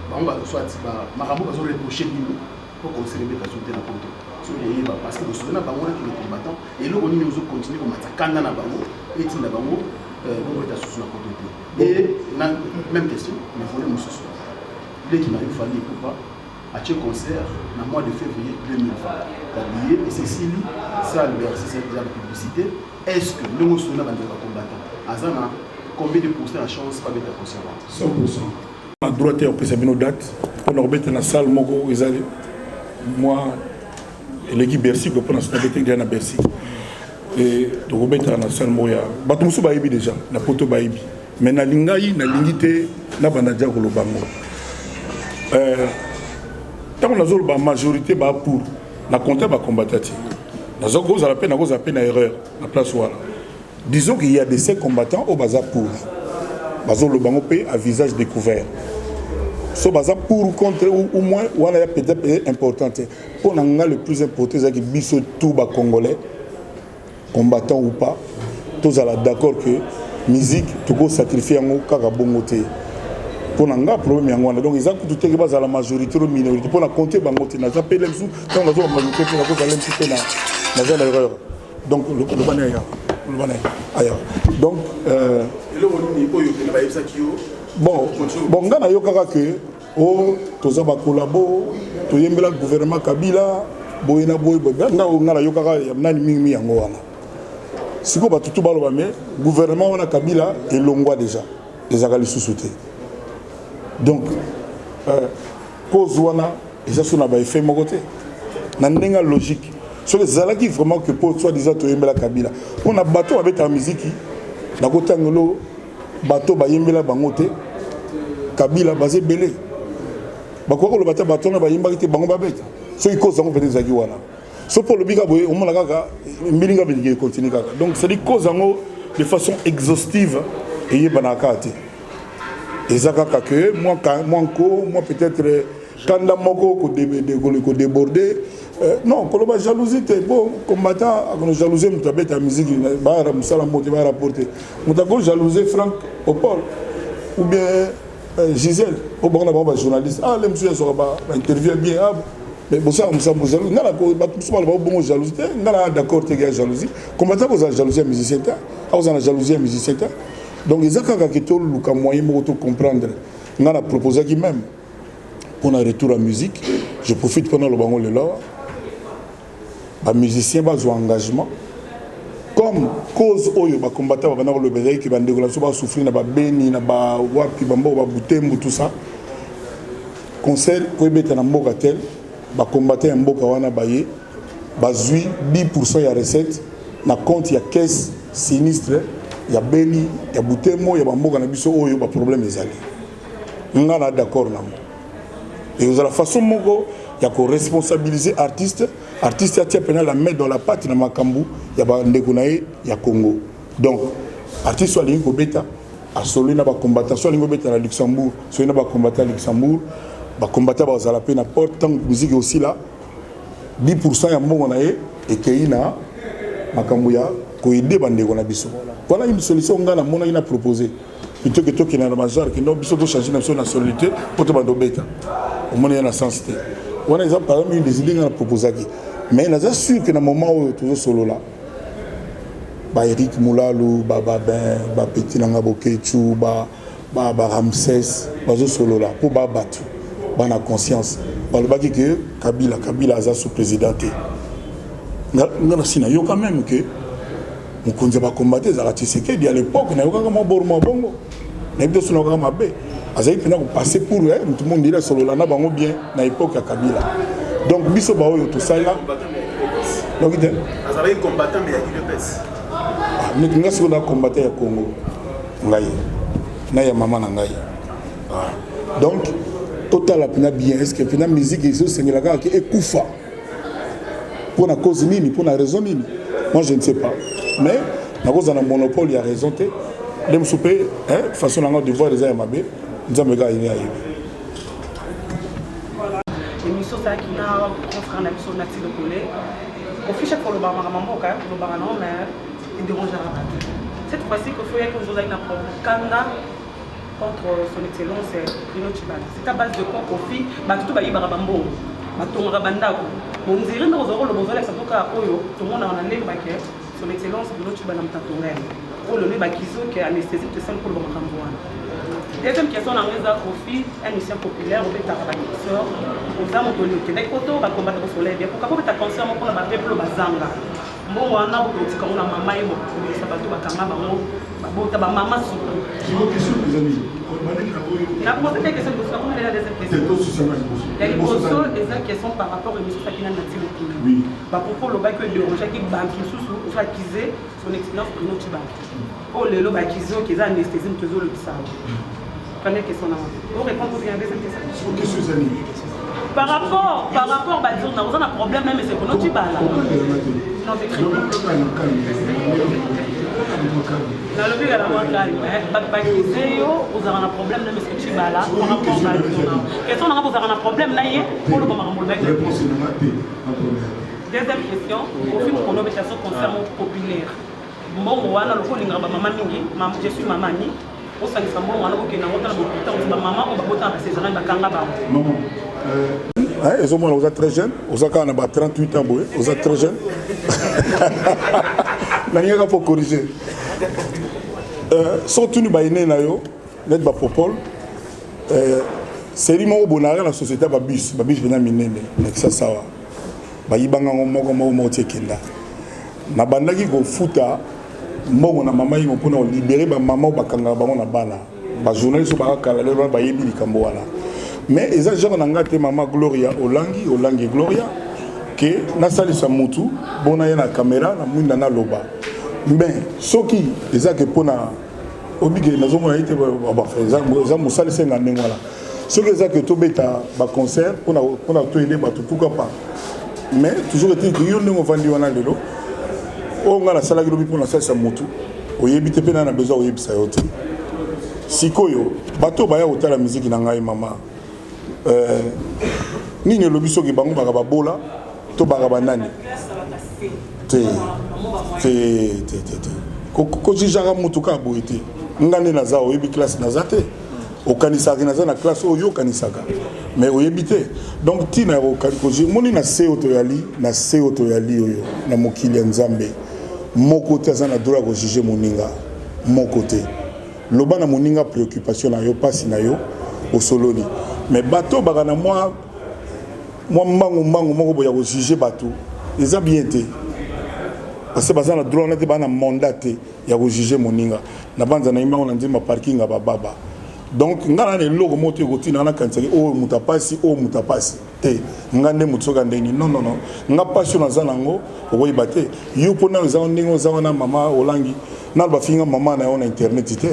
bango, soit makambo bazoreproche bino po conseil ebeta so te na Poto? Soki oyeba, parce que bosolo na bango naki le combattant, eloko nini ozocontinue komata kanda na bango etinda bango bobeta susu na Poto te? Et na même question, na volet mosusu, leki na yo Fally Ipupa atie concert na mois de février 2020, babillet esesili, salle Bercy, c'est déjà la publicité. Est ce que ndenge osolo na bandeko bacombattant, aza na combien de pourcent ya chance babeta concert wana? 100. Na droit te ya kopesa bino date mpona kobeta na salle moko ezali mwa eleki Bercy ko, mpona nabetaki deja na Bercy. Tokobetaka na salle moko ya bato mosusu bayebi déjà na Poto, bayebi, mais nalingai nalingi te nabanda dia koloba ngo. Ntango nazoloba majorité ba pour na compte bacombattant te, nazokozala mpe nakozala mpe na erreur na place wana. Disons qu'il y a de ces combattants oyo baza pour, bazoloba ngo mpe à visage découvert. So baza pour ou contre ou moins, wana ya peut-être important te. Mpo na nga, le plus important ezalaki biso tout bacongolais, combattant ou pas, tozala d'accord que musique tokosacrifie yango kaka bongo te. Mpo na nga, problème yango wana. Donc eza kutu teke bazala majorité to minorité, mpo na compte bango te. Naza mpe lemsu, ntango nazoba majorité mpe nakozala lemsu mpe naza na erreur. Donc loba na aya, loba na aya. Donc Eloko nini oyo pene bayebisaki yo? Bon, nga nayokaka ke o toza bakolabo, toyembela gouvernement Kabila boye na boye boye. Nga nayokaka ya nani mingi yango wana. Sikoyo bato tu baloba, mais gouvernement wana Kabila elongwa déjà, ezalaka lisusu te. Donc cause wana eza so na baeffet moko te na ndenge ya logique. Soki ezalaki vraiment que po soit disant toyembela Kabila, mpona bato babetaka miziki, nakotangelo bato bayembela bango te Kabila, baza ebele, bakoki koloba te bato wana bayembaki te, bango babeta. Soki cause yango peut-être ezalaki wana, so mpo olobi kaka boye, omona kaka mbilinga bilingi econtinue kaka. Donc c'est-à-dire cause yango de façon exhaustive eyebanaka kaka te. Eza kaka ke mwa nko, mwa peut-être kanda moko kodéborde. Non, koloba jalousie te. Bon, combattant akono jalousie moto abeta musique, bayara mosala moko te, bayara porte moto ako jalousie Frank Opol ou bien Gisèle o bango na bango bajournaliste. Ah, le mosusu azwaka bainterview bien. Ah, mais bosala mosala jalousie, nga na bato mosusu baloba bongo jalousie te. Nga na d'accord te ya jalousie. Combattant kozala jalousie ya musicien te, akozala na jalousie ya musicien te. Donc eza kaka ke toluka moyen moko to comprendre. Nga na proposaki même mpona retour ya musique, je profite mpona loba yango lelo awa, bamusicien bazwa engagement comme cause oyo bacombattant babanda koloba ezalaki ke bandeko na biso basouffrir na babeni, na bawapi, bamboka babutembu, tout ça. Concert po ebeta na mboka tel, bacombattant ya mboka wana baye bazwi 10 ya recette na compte ya caisse sinistre ya Beni, ya Butembo, ya bamboka na biso oyo baproblème ezali. Nga na d'accord nango. Ekozala façon moko ya koresponsabiliser artiste, artiste atia mpena la main dans la pâte na makambo ya bandeko na ye ya Congo. Donc artiste oyo alingi kobeta, asoli na bacombattant. So alingi kobeta na Luxembourg, soki na bacombattant ya Luxembourg, bacombattant bazala mpe na porte. Ntango musique osila, 10 ya mbongo na ye ekei na makambo ya koaider bandeko na biso. Voilà une solution ngai namonaki na proposer, plutôt que tokende na bazar kendo biso tochange na biso nationalité mpo to bando obeta. Omoni ya na sens te. Wana eza par exemple une des idées ngai na proposaki. Mais naza sûr que na moment oyo tozosolola, ba Eric Mulalu, bababin, bapeti nanga, Bokechu, ba Ramsès bazosolola mpo babato. Bana conscience balobaki que Kabila Kabila aza sous président te. Nga nasi nayoka meme que mokonzi ya bacombattants ezalaka Tshisekedi à l'époque, nayokaka mwa bor mwa bongo, nayebi te soki nayokaka mabe. Azali mpenza kopasser pour motu mondele, asolola na bango bien na époque ya Kabila. Donc biso baoyo tosala noki te. Azalaki combattant mais ya UDPS. Neti nga sikoyo na combattant ya Congo, ngai na ya mama na ngai. Donc totala mpenza bien, est ce que mpenza musique ezosengela kaka ke ekufa mpo na cause nini, mpo na raison nini? Moi, je ne sais pas, mais nakozala na monopole ya raison te. Nde mosusu mpe façon na nga de voir eza ya mabe. Nzambe kaka yini ayebi. Émission osalaki na grand frère na biso Nati Lokole, Kofi, chaque fois olobaka makambo mboka, olobaka nango, mais edérangeaka bato. Cette fois-ci, Kofi oyaki, ozalaki na kanda contre Son Excellence Bruno Tshibala. C'est à base de quoi, Kofi? Bato to bayibaka bambongo, batongaka bandako, bondire ndenge ozala koloba, ozalakisa to kaka oyo tomonaka na ndenge bake Son Excellence Bruno Tshibala moto atonga yango, oyo lelo bakizo ke anesthésie tosali koloba makambo wana. Deuxième question nango eza, Kofi, un musicien populaire, obetaka baconcert, oza moto okendaki poto, bakombata kosola bien, pourquoi obeta concert moko na bapeuple bazanga mbongo wana, okotika yango na mama ye mokobisa bato bakanga bango babota bamama surtout? Nakosa te question liboso, nakomelela deuxième question. Ya liboso eza question par rapport émission osaki na Nati Lokolo, bapropos olobaki oyo edérangeaki bato mosusu, ozo accuse Son Excellence Bruno Tshibala, oyo lelo bakizi oyo eza anesthésie moto ezolobisa. Première question nango orépondre bien. Deuxième question par rapport badire na oza na problème même ese Bruno Tshibala. Non, c'est très nalobi kala mwa calme. Bato bakize yo ozalaka na problème na monsieur Tshibala par rapport badire na question nanga, bozalaka na problème na ye, oloba makambo olobaki. Deuxième question, Kofi, mokolo obeta so concert moko populaire, mbongo wana loko olingaka bamama mingi, je suis mama ami, osangisa mbongo wana, okende yango tala bokuta ozi bamama oyo babotana bacésarienne, bakanga bango. Ezomona oza très jeune, oza kaka na ba 38 ans boye, oza très jeune. Nalingaka mpo corriger so tuni baene na yo neti bapopole série moko bonaka na société ya babus, babus mpenza minene na Kisasa awa, bayibanga yango moko moko moko ti ekenda. Nabandaki kofuta mbongo na mama yimo mpona kolibérer bamama oyo bakangaka bango na bana. Bajournaliste oyo bakakala lelo wana bayebi likambo wana, mais eza genre na nga te, mama Gloria Olangi, Olangi Gloria, ke nasalisa mutu bona ye na caméra na mwinda naloba. Mais soki eza ke mpona obike nazomona ye te, eza mosala esenga ndenge wana. Soki eza ke tobeta baconcert mpona toyede bato, pourquoi pas? Mais toujours est-il que yo ndenge ovandi wana lelo, oyo ngai nasalaki lobi mpo nasalisa motu, oyebi te mpe na besoin koyebisa yo te. Sikoyo bato baya kotala miziki na ngai, mama, nini elobi soki bango baka babola to baka banani te? Te, te, te, te. Kojugeaka motu kaka boye te. Nga nde naza, oyebi classe naza te. Okanisaka naza na classe oyo okanisaka, mais oyebi te. Donc ntina ya moni na se oyo toyali, na se oyo toyali oyo na mokili ya Nzambe, moko te aza na droit ya kojuger moninga moko te. Loba na moninga préoccupation na yo, mpasi na yo, osololi. Mais bato baka na mwa mwa mbangu mbangu moko boye ya kojuger bato, eza bien te, parce que baza na droit wana te, baa na mandat te ya kojuger moninga. Na banza na yimbango na nzemba parking ya bababa. Donc nga na eloko moko te ekotina nakanisaki oyo moto apasi, oyo moto apasi te. Nga nde moto soki andenge, non, non, non, nga pasi oyo naza nango okoyeba te. Yo mpo nano eza ndenge oza wana, mama Olangi, nano bafinga mama na yo na internet te,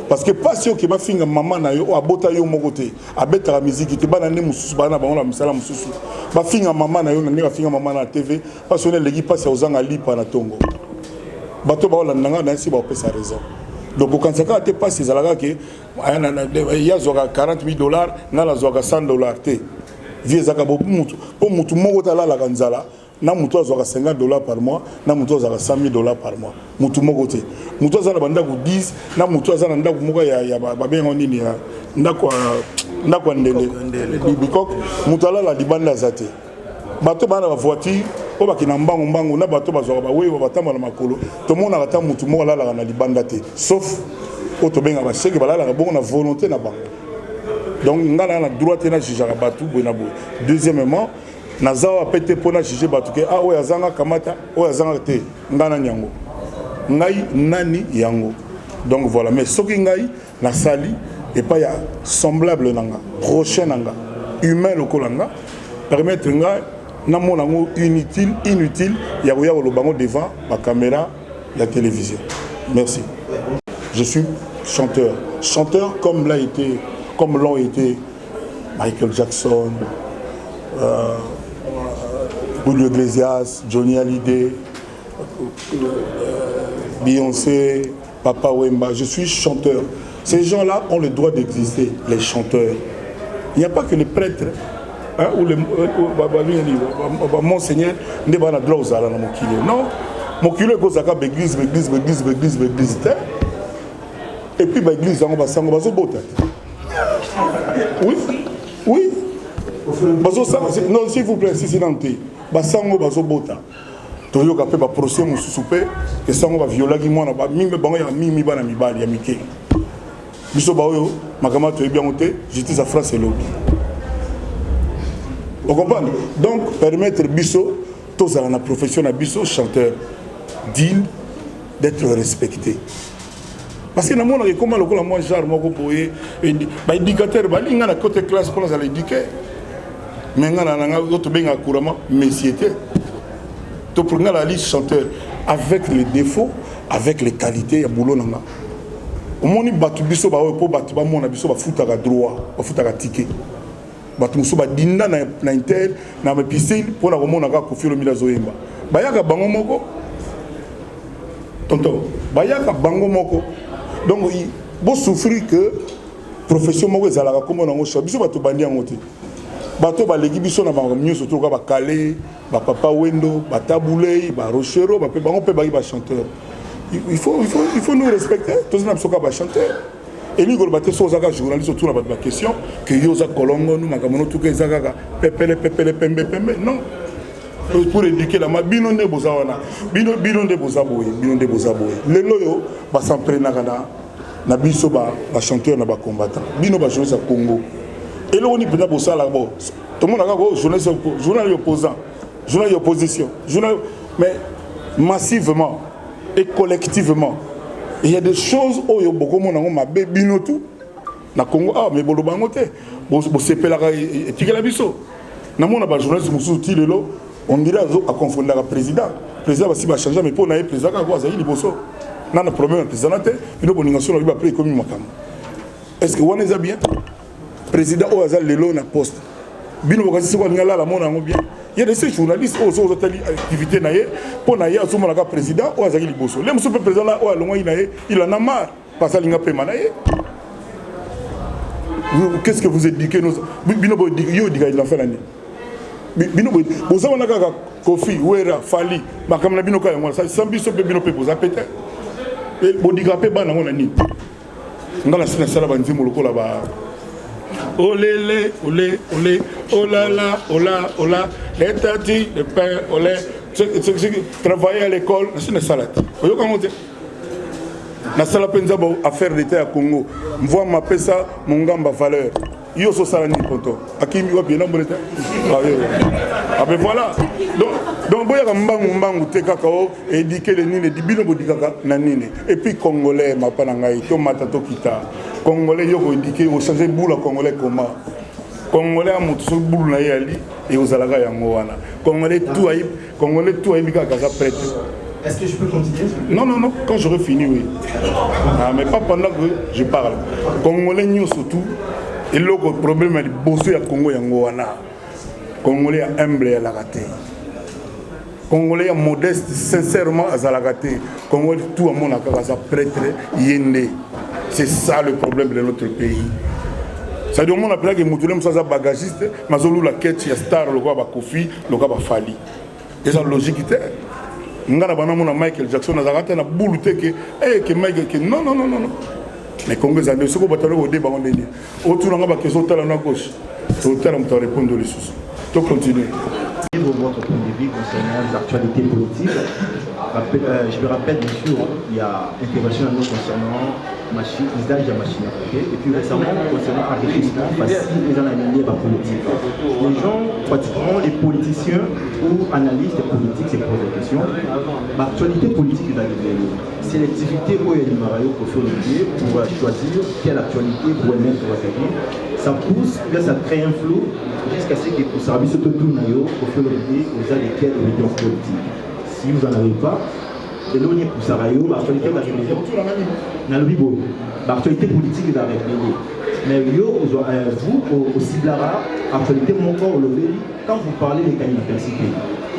parce que pasi oke bafinga mama na yo oyo abota yo moko te, abetaka miziki te, bana nde mosusu baa na bango na misala mosusu, bafinga mama na yo na ndenge bafinga mama na TV, mpasi wana eleki mpasi ya kozanga lipa na ntongo. Bato baolanda nga nayesi baopesa raison. Donc kokanisa kaka te mpasi ezalaka ke ye azwaka 40 000 dollars, ngai nazwaka 100 dollars te. Vie ezaka bo mutu mpo mutu moko te alalaka nzala na mutu azwaka 50 dollars par mois, na mutu azwaka 100 000 dollars par mois. Mutu moko te, mutu aza na bandako 10 na mutu aza na ndako moko ya babenga nini, ya ndako ya ndele bikok, mutu alala libanda aza te. Bato baa na bavoiture oyo bakenda mbangu mbangu na bato bazwaka bawewa batambola na makolo, tomonaka ata mutu moko alalaka na libanda te, sauf oyo tobengaka baseke, balalaka bongo na volonté na bango. Donc nga na na droit te na jugeaka bato boye na boye. Deuxièmement, naza awa pe te mpo na juge bato ke ah oyo azanga kamata, oyo azanga te. Nga nani yango? Ngai nani yango? Donc voilà, mais soki ngai nasali epai ya semblable na nga, prochain na nga, humain lokola nga, permettre nga namona yango inutile, inutile ya koya koloba yango devant ba caméra ya télévision. Merci. Je suis chanteur. Chanteur comme l'a été, comme l'ont été Michael Jackson, euh, Julio Iglesias, Johnny Hallyday, euh, Beyoncé, Papa Wemba. Je suis chanteur. Ces gens-là ont le droit d'exister, les chanteurs. Il n'y a pas que les prêtres hein, ou les euh, monseigneur nde bana droit ozala na mokili. Non, mokili ekozalaka baeglise, baeglise, baeglise, baeglise, baeglise te. Et puis baeglise yango basango bazobota te. Oui, oui. Bazosala, non, s'il vous plaît, si si nanu te. Basango bazobota. Toyoka mpe baprocès mosusu mpe esango baviolaki mwana mingi bango ya mingi bana mibali ya mike. Biso baoyo makambo toyebi yango te, justice ya France elobi. Vous comprenez? Donc permettre biso tozala na profession na biso chanteur digne d'être respecté. Parce que namonaka ekoma lokola mwa genre moko boye ba éducateur balinga na côté classe mpo nazala éduqué. Mais nga na nanga oyo tobengaka couramment monsieur te. To pour nga nali chanteur avec les défauts, avec les qualités ya boulot na nga. Omoni bato biso baoyo mpo bato bamona biso bafutaka droit, bafutaka ticket. Bato mosusu badinda na, na inter na piscine mpo na komona kaka Koffi Olomide azoyemba. Bayaka bango moko tonton, bayaka bango moko. Donc bosouffrir que profession moko ezalaka kombo nango choix. Biso bato bandi yango te. Bato baleki biso na bango nyonso toka bakale, ba papa Wendo, ba Tabulei, ba Rochero, ba pe bango pe baki ba chanteur. Il faut, il faut, il faut nous respecter. Tous na biso ka ba chanteur. Elingi koloba te soki ozaka journaliste otuna bato ba question que yo oza kolongono makambo no tuka eza kaka pepele pepele pembe pembe. Non. Pour éduquer la ma bino nde boza wana. Bino bino nde boza boye, bino nde boza boye. Lelo yo ba s'entraînaka na na biso ba ba chanteur na ba combattant. Bino ba journaliste ya Congo. Eloko ni mpenza bosalaka bo tomonaka ko journaliste journal opposant, journal opposition, journal mais massivement et collectivement. Il y a des choses oyo bokomona yango mabe bino tout na Congo ah mais boloba yango te. Bosepelaka etikela biso. Namona ba journaliste mosusu ti lelo on dirait azo akonfondaka président. Président basi ba changer mais mpo na ye président kaka ko azali liboso. Nana problème ya président te, bino bolinga so na lobi après ekomi makambo. Est-ce que wana eza bien? Président oyo aza lelo na poste. Bino bokasi soki alingi alala mona yango bien. Il y a de ces journalistes oyo soki ozotali activité na ye mpo na ye azomonaka président oyo azalaki liboso. Le mosusu mpe président na oyo alongwaki na ye, il en a marre parce alinga pema na ye. Qu'est-ce que vous éduquez nos bino bo éduquer yo éduquer l'enfant nani? Bino bo boza wana kaka Koffi, Wera, Fally, makambo na bino kaka yango wana. Sans biso mpe bino mpe boza pe te. Bodika mpe bana yango na nini? Nga na sina sala ba nzembo lokola ba olele ole ole olala ola ola les tati le père ole travailler à l'école na sina sala te. Oyoka ngo te? Nasala mpenza ba affaire d'état ya Congo. Mvua mapesa mongamba valeur. Yo so sala nini tonton? Akimi wapi na mbole te? Ah yo. Ah ben voilà. Donc donc boyaka mbangu mbangu te kaka o éduquer le nini bino bodikaka na nini. Et puis congolais mapa na ngai to mata to kita. Congolais yo ko éduquer o changer boula congolais comment? Congolais a mutu so boule na ye ali et ozalaka yango wana. Congolais tout ayi Congolais tout ayebi kaka aza prêtre. Est-ce que je peux continuer? Non, non, non, quand j'aurai fini, oui. Ah, mais pas pendant que je parle. Congolais nyonso tout, eloko problème ya liboso ya Congo yango wana. Congolais ya humble ya laka te. Congolais ya modeste, sincèrement, azalaka te. Congolais tout amonaka kaka aza prêtre, ye nde. C'est ça le problème de notre pays. C'est-à-dire, on appelle que mutu mosusu aza bagagiste, mais azolula ketch ya star lokola ba Koffi, lokola ba Fally. Eza logique te. Nga na bana mona Michael Jackson azalaka te na bulu te ke eh ke Michael ke non non non non. Mais Congo eza nde soko bato alobi odeba ngo ndenge. Otuna nga ba question otala na gauche. Totala moto arépondre lisusu. To continuer. Votre point de vue concernant les actualités politiques. Euh, je me rappelle bien sûr, il y a intervention à nous concernant machine, usage de la machine à voter, et puis récemment concernant enrichissement facile et dans la lignée politique. Les gens, pratiquement les politiciens ou analystes politiques se posent la question. L'actualité politique est arrivée. Sélectivité ou Mario Kofi Olivier pour choisir quelle actualité pour mettre Ça pousse, bien ça crée un flou jusqu'à ce que pour service tout nayo Kofi Olomide oza de quelle obédience politique. Si vous en avez pas, eloko nini epusaka yo baactualité ya rébellion nalobi boye baactualité politique eza rébellion mais yo ozwa euh, vous ociblaka actualité moko olobeli quand vous parlez de kanipasi te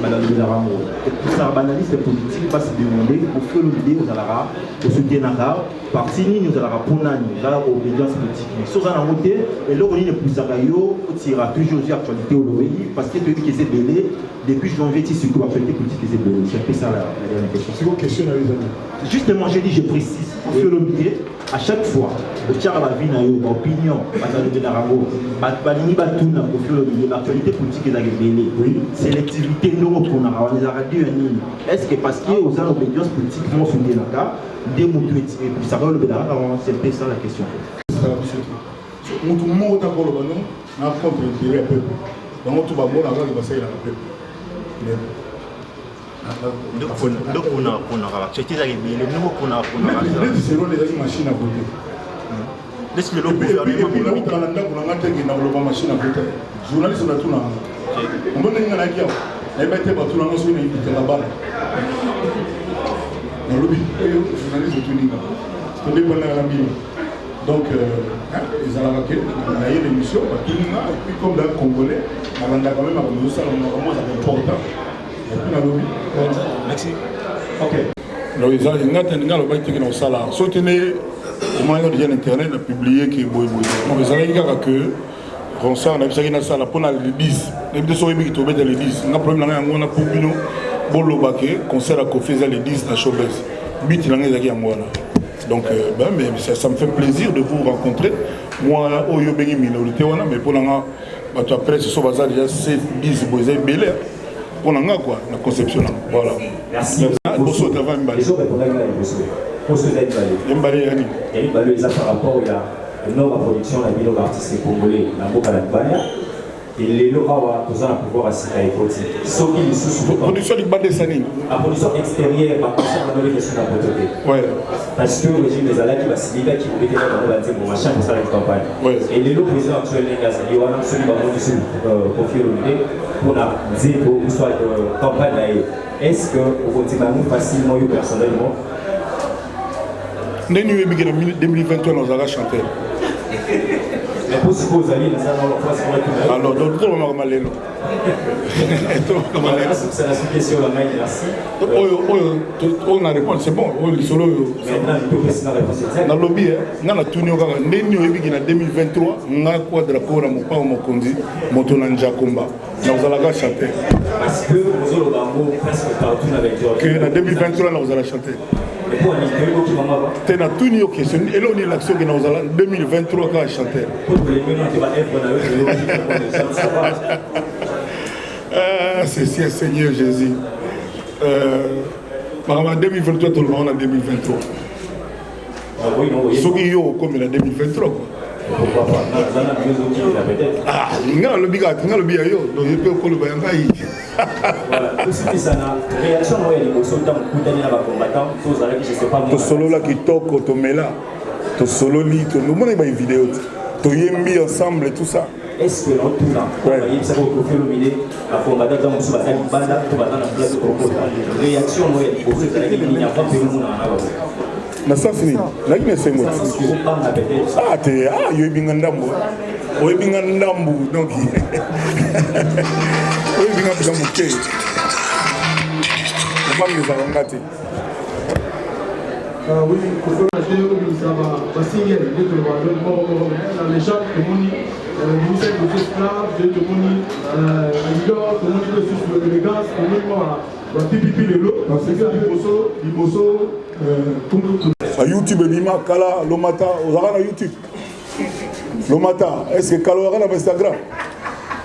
balobelaka yango epusaka baanalyste politique basi demande Koffi Olomide ozalaka osoutenaka parti nini ozalaka mpo nani ozalaka obédience politique mais soki oza nango te eloko nini epusaka yo otira toujours ozwi actualité olobeli parce que toyebi ke eza ebele depuis janvier ti sikoyo actualité politique eza ebele. C'est un peu ça la, la dernière question. Sikoyo question na yo ezali? Justement, j'ai dit, je précise, Koffi Olomide, à chaque fois otiaka bavie na yo, baopinion, bato balobelaka yango, bato balingi batuna Koffi Olomide, baactualité politique ezalaka ebele, sélectivité ndenge oponaka wana ezalaka dio ya nini? Est ce que parce que oza na obédience politique moko soutenaka nde motu epusaka olobelaka kaka wana? C'est un peu ça la question. Ezala biso te, motu moko ta koloba no na contre intérêt ya peuple. Bango tu bamonaka kaka basalelaka peuple. Nde oponaka baactualité ezalaka ebele, ndenge oponaka ponaka. Neti selo ezalaki machine à voter. Neti lelo gouvernement na ndako na nga te kenda koloba machine à voter. Journaliste natuna nga ombo ndenge nga nayaki awa, nayeba te batuna nga soki nayibitaka bana. Nalobi oyo journaliste otuni nga tondepandaka na bino. Donc ezalaka ke naye na émission, batuni nga, et puis comme d'un Congolais nalandaka meme makambo ezosala, makambo ezalaka important, et puis nalobi. Merci. Ok. Donc eza nga te, nga alobaki teke na kosala soki te nde omonaki déjà na internet na publie ke boyeboye. Donc ezalaki kaka que concert nayebisaki nasala mpo na le 10. Nayebi te soki oyebiki tobeta le 10. Nga problème na ngai yango wana, mpo bino boloba ke concert ya Kofi eza le 10 na Showbuzz. But na ngai ezalaki yango wana. Donc ben, mais ça me fait plaisir de vous rencontrer, moi oyo obengi minorité wana. Mais mpo na nga, bato ya presse so baza déjà 7 10 boye, eza ebele mpo na nga quoi, na conception na voilà. Merci. Boso tava mibale. Ezo répondaki na liboso. Poso eza mibale. Ya mibale ya nini? Ya mibale eza par rapport ya nord ya production na bino baartiste congolais na mboka na libanda. Lelo awa toza na pouvoir ya sika ekoti, soki lisusu production libanda esa nini? La production extérieure, baconcert banoleki esu na poto te, parce que régime ezalaki, basilikaki kobetela bango banzembo machin kosalaki campagne. Et lelo président actuel ndenge azali wana, soki bamoni su Koffi Olomide mpona nzembo ou soit campagne na ye, est ce que okondima yango facilement, yo personnellement? Ndenge oyebi ke na 2023 nazalaka chanteur? Alors donc tolobamaka lelo, tolobaka oyo oyo oyo na répondre, c'est bon. Oyo lisolo oyo nalobi, nga natuni yo kaka ndeni oyebiki na 2023 nga Quadra Kora Mopao Mokonzi moto na Njakomba nakozalaka chanteur. Parce que ozoloba yango presque partout na ke na 2023 nakozala chanteur te. Natuni yo question, eloko nini elakisi oke nakozala 2023 kaka chanteur? Ah, c'est si Seigneur Jésus, makambo ya 2023 tolobaka na 2023. Soki yo okomi na 2023 quoi. Ah, nga nalobi kaka, nga nalobi ya yo, donc ye mpe okoloba ya ngai. Tosukisa na réaction oyo ya liboso ntango okutani na bacombattant to ozalaki, je sais pas. Tosolola kitoko, tomela, tosololi, tomonaki ba vidéo te, toyembi ensemble et tout ça. Est ce que naotuna, bayebisaka Koffi Olomide bacombattant ntango mosusu baza libanda to baza na place kokota, réaction oyo ya liboso ezalaki nini avant mpe omonana na bango? Na sens nini? Nayaki na esengo. Ah te, ah, yoyebi nga ndambo, oyebi nga ndambu, donc oyebi nga mpenza moke. Kobanga ezalaka nga te. Ah oui, Koffi te obimisa basingle nde toloba moko moko, mais na légende tomoni obimisa liboso Esclave nde tomoni Alidor, tomoni mpe susu Élégance, tomoni mwa bapipipi lelo liboso liboso. Ba YouTube ebima kala. Lomata, ozalaka na YouTube, lomata. Est ce que kala ozalaka na Instagram,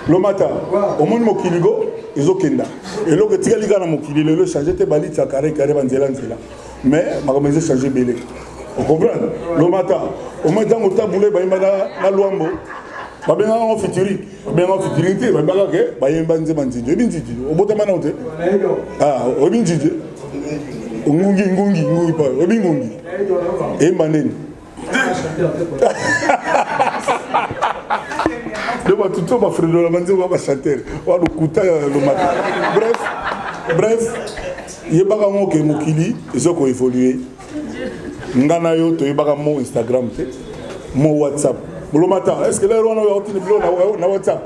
lomata? Omoni mokili go ezokenda. Eloko etikali kaka na mokili lelo echange te, baliti ya carré carré, banzela nzela, mais makambo eza echange ebele. Ocomprendre lomata omoi ntango tabule bayemba na lwambo, babengaka yango featuring, babengaka yango featuring te, bayembaka ke bayemba nzemba nzinzi. Oyebi nzinzi? Obotama nao te? Ah, oyebi nzinzi? Ngungi, ngungi, ngungi pa. Oyebi ngungi eyemba ndeni? Nde bato to bafredola banzembo ba bachanteur wa lokuta ya lomata. Bref, bref, yebaka ngo ke mokili eza koévolue. Nga na yo toyebaka mo Instagram te, mo WhatsApp. Lomata, est ce que lero wana oyo aotindi biloko na WhatsApp?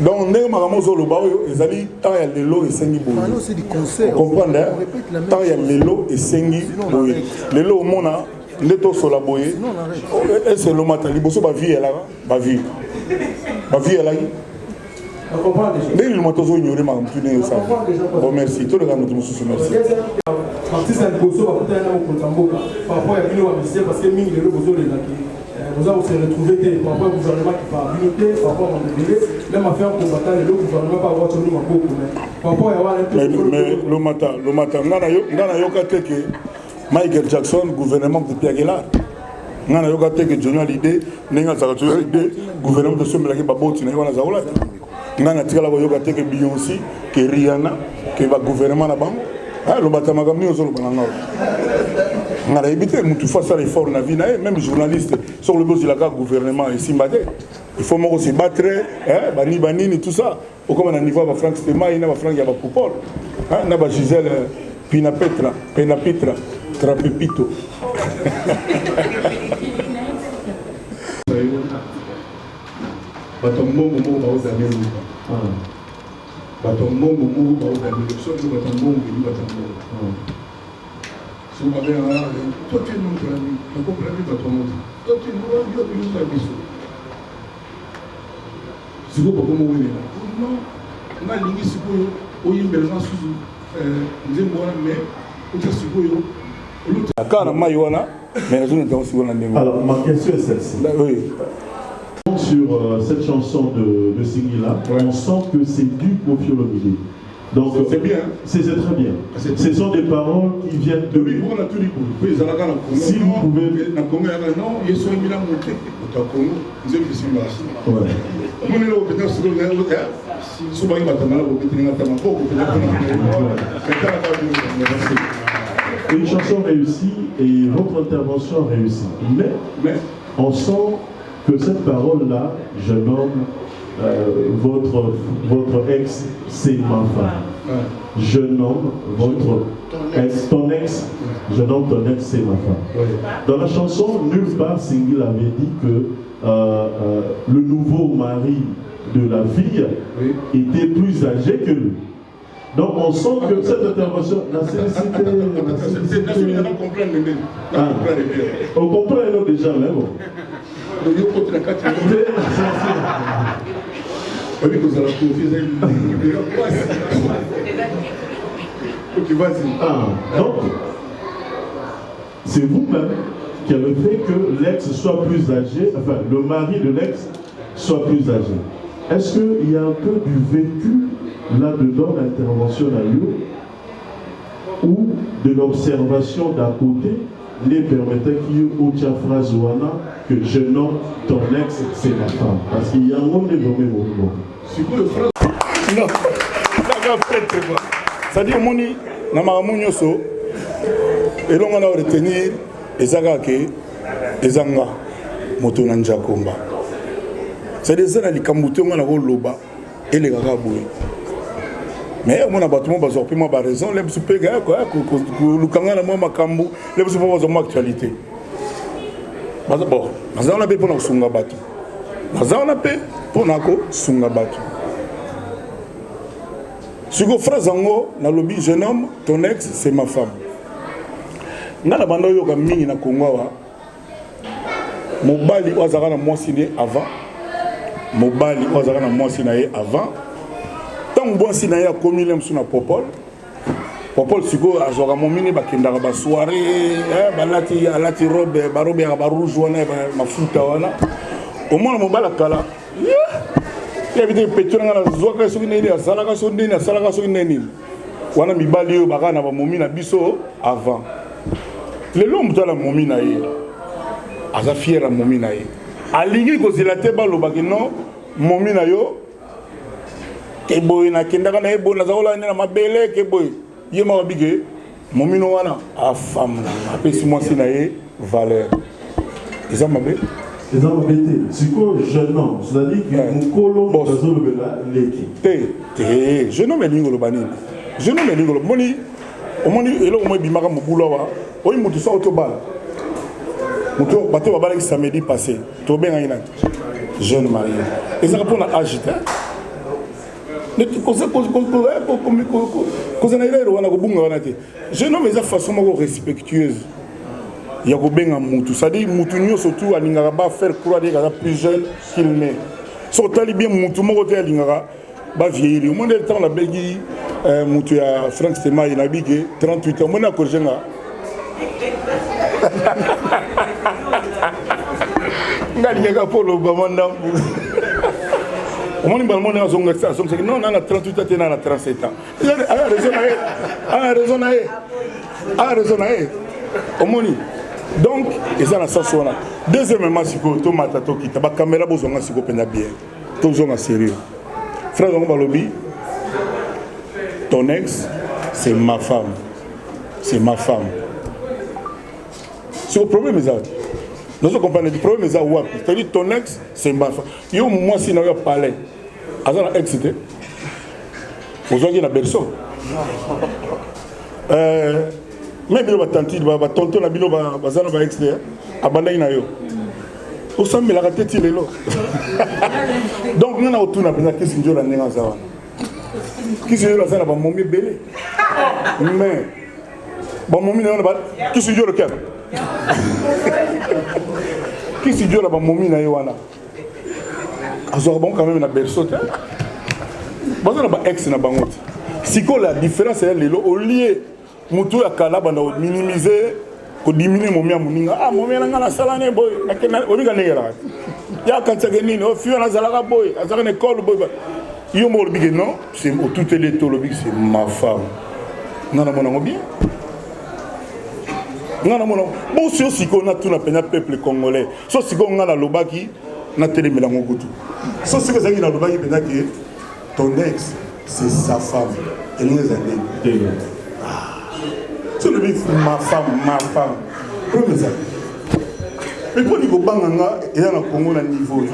Donc ndenge makambo ozoloba oyo ezali temps ya lelo esengi boye, comprendre? Temps ya lelo esengi boye. Lelo omona nde tosola boye ese lomata liboso bavie elaka, bavie, bavie elaki ndenge lomata ozoignore makambo tu ndenge osala. Bon, merci, toleka moto mosusu. Merci. Artiste ya liboso bakutani na mokonzi ya mboka par rapport ya bino bamusicien, parce que mingi lelo bozolelaki, boza kose retrouver te par rapport ya gouvernement qui par bino te, par rapport ya mambo ebele, même affaire combattant. Lelo gouvernement pa awatya bino maboko, mais par rapport ya wana? Mais lomata, lomata, nga nayoka te ke Michael Jackson, gouvernement moto nga nayoka te ke Johnny Hallyday, ndenge azalaka Johnny Hallyday, gouvernement tosombelaki baboti na ye wana aza kolata. Nga natikala koyoka te ke Beyoncé, ke Rihanna, ke bagouvernement na bango. Lobata, makambo nini ozoloba na nga oyo? Nga nayebi te. Mutu faut asala effort na vie na ye. Même journaliste, soki olobi ozela kaka gouvernement, esimba te. Il faut moko se battre, bani banini, tout ça, okoma na niveau ya bafrank Stemai na bafrank ya bapopol na bagisele pina petra pena pitra trapepito. Bato mbongo moko baozame luka, bato mbongo moko baozame luka. Soki bato mbongo ebi, bato mbongo soki babengaka toi, tu es notre ami, nakomprendre bato yango te. Toi, tu es yo biso ya biso. Sikoyo bakoma owelela: non, nga alingi sikoyo oyimbela nga susu nzembo wana, mais otya sikoyo kaka na mai wana, mais nazoneta sikoyo na ndenge. Alors, ma question est celle-ci. Oui. Sur cette chanson de Singila, ouais, on sent que c'est du Koffi Olomide. Donc c'est bien. C'est très bien. Ce sont des paroles qui viennent de lui. Si vous pouvez. Na Congo yaka non, yeso oyembila mote moto ya Congo nzembo esimba. Omoni eloko mpenza sikoyo, so bangi batangala bobetelinga ata maboko mpenza mpona. Une chanson réussie et votre intervention réussie. Mais on sent que cette parole-là, jeune homme, votre ex, c'est ma femme. Ouais. Jeune homme, votre ex, ton ex, jeune homme, ton ex, c'est ma femme. Ouais. Dans la chanson, nulle part Singila avait dit que le nouveau mari de la fille, oui, était plus âgé que lui. Donc on sent que cette intervention, la nécessité. Ah. On comprend déjà, mais bon. Yo koti na kati, oyebi kozala Kofi eza. Ok, vas-y. Ah, donc c'est vous-même qui avez fait que l'ex soit plus âgé, enfin le mari de l'ex soit plus âgé. Est-ce qu'il y a un peu du vécu là-dedans, l'intervention na yo, ou de l'observation d'à côté, les permettait qu'il y ait une phrase wana que jeune homme, ton ex, c'est ma femme? Parce qu'il y a un monde de vraiment. Sikoyo phrase, non, kaka prêtre quoi. C'est-à-dire, omoni na makambo nyonso, elongo na retenir eza kaka ke eza nga moto na njakomba. C'est-à-dire, eza na likambo te nga na koloba eleka kaka boye. Mais omona bato mo bazwa mpe mwa baraison le biso mpe koluka nga na mwa makambo le biso mpo bazwa mwa actualité. Bon, naza wana mpe mpona kosunga bato, naza wana mpe mpona kosunga bato. Sikoyo phrase yango nalobi: jeune homme, ton ex, c'est ma femme. Nga na banda oyoka mingi na Kongo awa, mobali oyo azalaka na mwasi ne avant, mobali oyo azalaka na mwasi na ye avant, ntango mwasi na ye akomi le mosusu na popole popole, sikoyo azwaka momini, bakendaka basoirée, balati, alati robe, barobe yaka barouge wana, mafuta wana. Omona mobali akala. Yebi te petio na ngai nazwaka soki nini asalaka soki nini asalaka soki nde nini. Wana mibali oyo bakaka na bamomi na biso avant. Lelo moto ala momi na ye aza fier ya momi na ye. Alingi kozela te balobaki non momi na yo ke boye nakendaka na ye boye naza kolala nde na mabele ke boye ye moko abike momino wana afam na nga apesi mwasi na ye valeur eza mabe eza mabe te sikoyo jeune homme c'est-à-dire que eh. mokolo moto azolobela leki te te jeune homme elingi koloba nini jeune homme elingi koloba moni omoni eloko moko ebimaka mobulu awa oyi moto soko tobala moto bato babalaki samedi passé tobengaki nani jeune marie ezalaka mpo na age te kozala erreur wana kobunga wana te jeune homme eza façon moko respectueuse ya kobenga mutu c'est-à-dire mutu nyonso tu alingaka ba faire croire ye aza plus jeune qu'il n'est soki otali bien mutu moko te alingaka ba vieillir omoni nde ntango nabengi euh, mutu ya frank stemai nayebi ke 38 ans omoni akorige nga nga alingaka mpo oloba mwa ndambu omoni mbala moni azongisaki non na 38 ans te na na 37 ans aya raison na ye aya raison na ye aya raison na ye omoni donc eza na sens wana deuxièmement sikoyo tomata tokita bakamera bozwanga sikoyo mpenza bien tozonga sérieux frère yango balobi ton ex c'est ma femme c'est ma femme siko problème eza wapi nazo comprendre problème eza wapi c'est-à-dire ton ex c'est ma femme yo mwasi na yo ya palais aza na ex te ozwaki na berceau euh, me bino batantine batonton na bino baza na ba ex te abandaki na yo osambelaka te ti lelo donc nga na otuna mpenza kisi njola ndenge aza wana kisi njola aza na bamomi ebele mais bamomi na ye wana kisi njola kaka kisi njola bamomi na ye wana azwaka bango quand même na berceau te baza na ba ex na bango te sikoyo la différence ya lelo olie Mutu ya kala banda ko minimiser ko diminuer momi ya moninga ah momi na nga nasala ne boye nakenda olinga ndenge elaka ya akanisaka nini o oh, fille wana azalaka boye azalaka na ekole boye yo moko olobi ke non c'est otuteli ye to olobi ke c'est ma femme nga namona yango bien nga namona bosi yo sikoyo natuna mpenza peuple congolais so sikoyo nga nalobaki natelemela yango kutu so sikoyo ezalaki nalobaki mpenza ke Ton ex, c'est sa femme. Elingi eza ndenge. Ah. So lobi ma femme, ma femme. Problème eza. Mais mpo nini kobanga nga eza na Congo na niveau.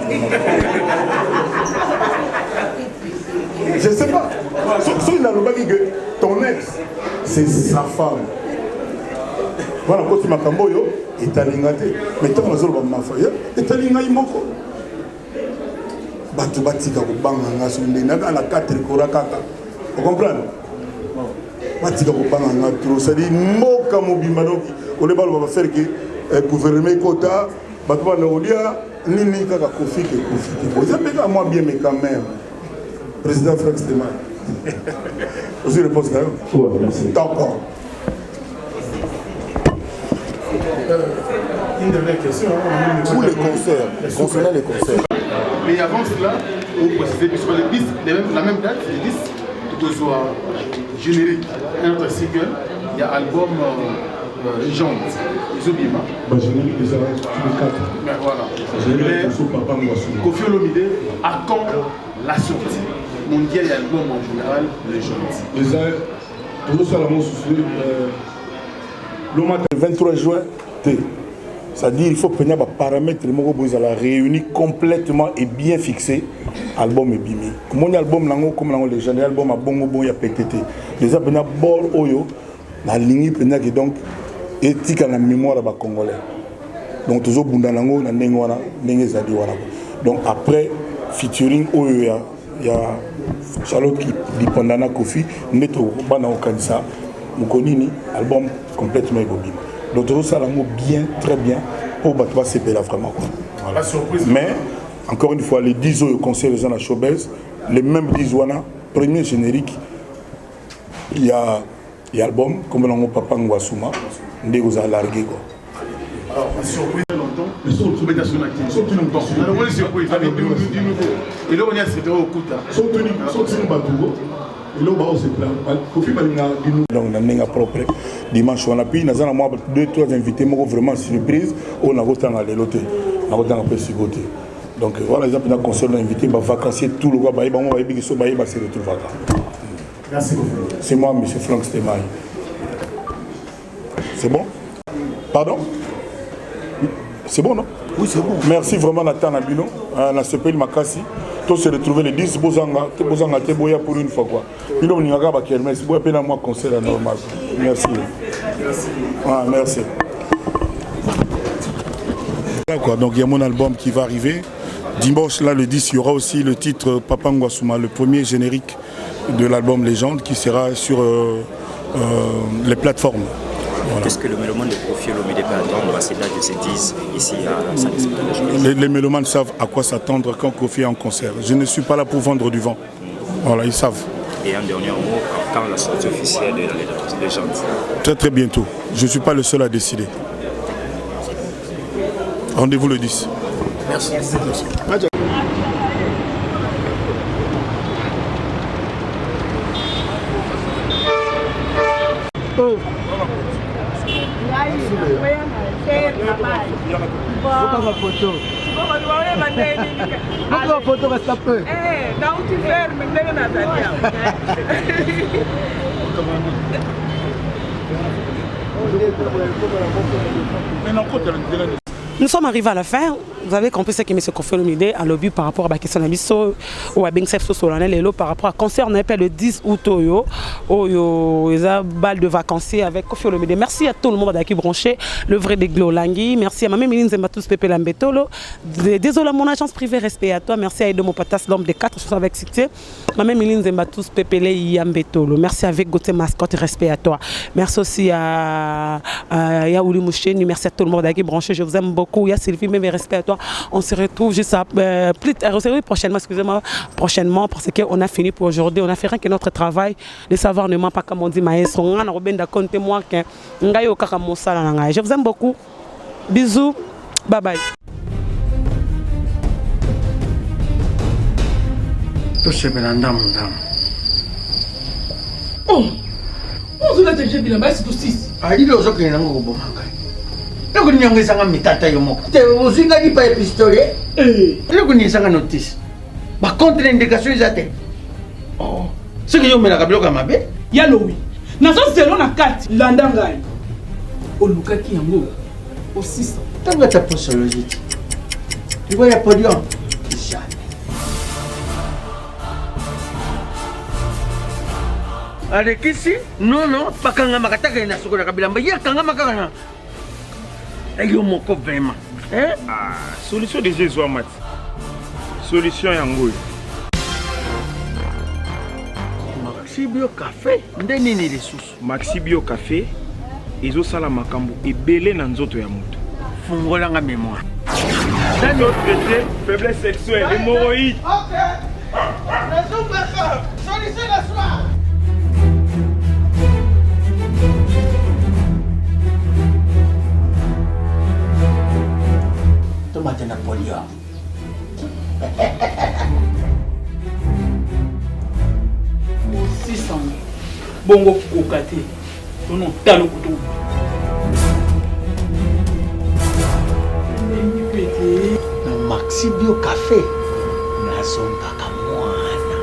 Je sais pas. Soki nalobaki que ton ex, c'est sa femme. Wana koti makambo oyo etali nga te. Mais ntango nazoloba ma femme, etali ngai moko. bato batika kobanga nga soki ndenge naka na 4 kora kaka ocomprendre batika kobanga nga trop cestadire mboka mobimba donc ole baloba bafere ke eh, gouvernement ekota bato banda kolia nini kaka kofi ke kofi te bo eza mpe kaka mwa bien mais quand même président frank steman ozwi réponse na yo d'accord Une dernière question. Pour les concerts, concernant les concerts. Mais avant cela, on précisait, puisque le 10, la même date, le 10, tout au soir, générique, un autre single, il y a album euh, Légende, Ezobima. Bah, générique déjà, le 4. Mais voilà. Générique, Mais, Kofi Olomide, à quand la sortie mondiale et album en général, Légende Déjà, tozosala mosusu euh, lomata 23 juin te c'est-à-dire il faut mpenza baparamètre moko boye ezala réuni complètement et bien fixé album ebimi omoni album nango okoma nango légende album abongo bongo ya pete te eza mpenza bord oyo nalingi mpenza ke donc etika na mémoire ya bacongolais donc tozobunda nango na ndenge wana ndenge ezali wana donc après featuring oyo ya ya Charlotte Dipanda na Kofi nde tobanda kokanisa moko nini album complètement ekobima donc tozosala yango bien très bien mpo bato basepela vraiment quoi voilà. mais encore une fois les 10 oyo concert eza na showbase les mêmes 10 wana premier générique ya ya album kombo nango papa ngwasuma nde ekozala largue quoi. Surprise longtemps. Sobeta so na te. Nalongoli surprise du nouveau. Eloko ni asepela okuta. Sotuni bato eloko baosepela Kofi balinga. Donc na ndenge propre dimanche wana, puis naza na mwa deux trois invités moko vraiment surprise oyo nakotanga lelo te, nakotanga mpe siko te. Donc voilà, eza mpenza concert na invité bavacancier tout lokwa baye bango bayebiki so baye base retrouvaka. Merci beaucoup. C'est moi, monsieur Franck Stemay. C'est bon? Pardon? C'est bon, non? Oui, c'est bon. Merci vraiment Nathan Nabino, na sepeli makasi. To se retrouver le 10 bozanga, te bozanga te boya pour une fois quoi. Bino bolingaka ba kermesse, boya pe na moi concert normal. Merci. Merci. Ah, merci. Quoi. Donc il y a mon album qui va arriver. Dimanche, là, le 10, il y aura aussi le titre Papa Ngwasuma, le premier générique de l'album Légende qui sera sur les plateformes. Voilà. Qu'est-ce que le mélomane de Koffi Olomide peut attendre à ces dates de ces 10 ici à la salle des spectacles? Les mélomanes savent à quoi s'attendre quand Koffi est en concert. Je ne suis pas là pour vendre du vent. Voilà, ils savent. Et un dernier mot, quand la sortie officielle de la Légende? Très très bientôt. Je ne suis pas le seul à décider. Rendez-vous le 10. Merci. Merci. Boka photo reste peu. Nauti ferme ndenge nazali awa. Nous sommes arrivés à la fin. Vous avez compris ce que M. Koffi Olomide a lobi par rapport à la question na biso ou à Bengsa solennel lelo par rapport à concert na le 10 août oyo oyo eza bal de vacanciers avec Koffi Olomide. Merci à tout le monde qui branché le vrai de Glolangi. Merci à ma mère Nzemba tous Pepe Lambetolo. Désolé mon agence privée, respect à toi. Merci à Edo Mopatas, l'homme des quatre choses avec succès. Ma mère Nzemba tous Pepele Yambetolo. Merci avec Gauthier Mascotte, respect à toi. Merci aussi à Yaouli Moucheni. Merci à tout le monde qui branché. Je vous aime beaucoup. Ya Sylvie, même respect à toi. On se retrouve juste à, plus tard, on se retrouve prochainement, excusez-moi, prochainement, parce qu'on a fini pour aujourd'hui. On a fait rien que notre travail. Le savoir ne ment pas, comme on dit, maestro. On a Robin Daconte, moi, je vous aime beaucoup. Bisous. Bye bye. Tosepela ndamu ndamu. Oh, ozola deja bilamba esi tosisi. Alili ozokende nango koboma ngai. Eloko nini yango ezanga mitata yo moko te? Ozwi ngai lipa ya pistolet. Eloko nini ezanga notice? Bacontre indication eza te. Soki yo omelaka biloko ya mabe. Ya lowi nazozelo na kati, landa ngai, olukaki yango osisa. Ntango ata posologie te, liwa ya podium jamais. Alekisi nono bakangamaka taka ye na sokolaka bilamba, ye akangama kaka na yo moko vraiment. Ah, solution déjà ezwama ti. Solution yango oyo. Maxi Bio Café nde nini lisusu? Maxi Bio Café ezosala makambo ebele na nzoto ya moto. Fungolanga mémoire. Traité faiblesse sexuelle, hémorroïde. Ok. Solution na soir. Tomate na polio. Osisa bongo koka te, tono talo kutu. Na Maxi Bio Café nazongaka mwana.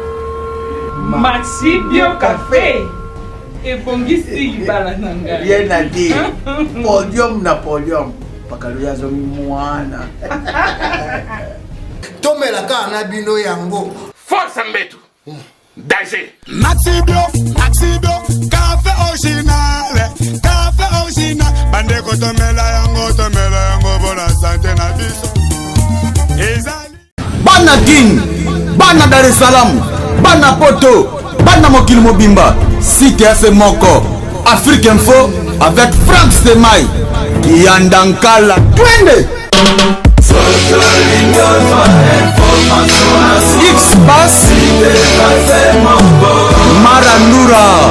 Maxi Bio Café ebongisi libala na ngai. Rien à dire. Podium na podium. Pakalo azongi mwana. Tomela kaka na bino yango. Force mbetu. Danger. Maxi Bio, Maxi Bio, café original, café original. Bandeko tomela yango, tomela yango bona santé na biso. Ezali. Bana Kin, bana Dar es Salaam, bana Poto, bana mokili mobimba, site ya se moko, Afrique Info avec Franck Stemay, Kiyanda Nkala, twende! X-Pass, Marandura.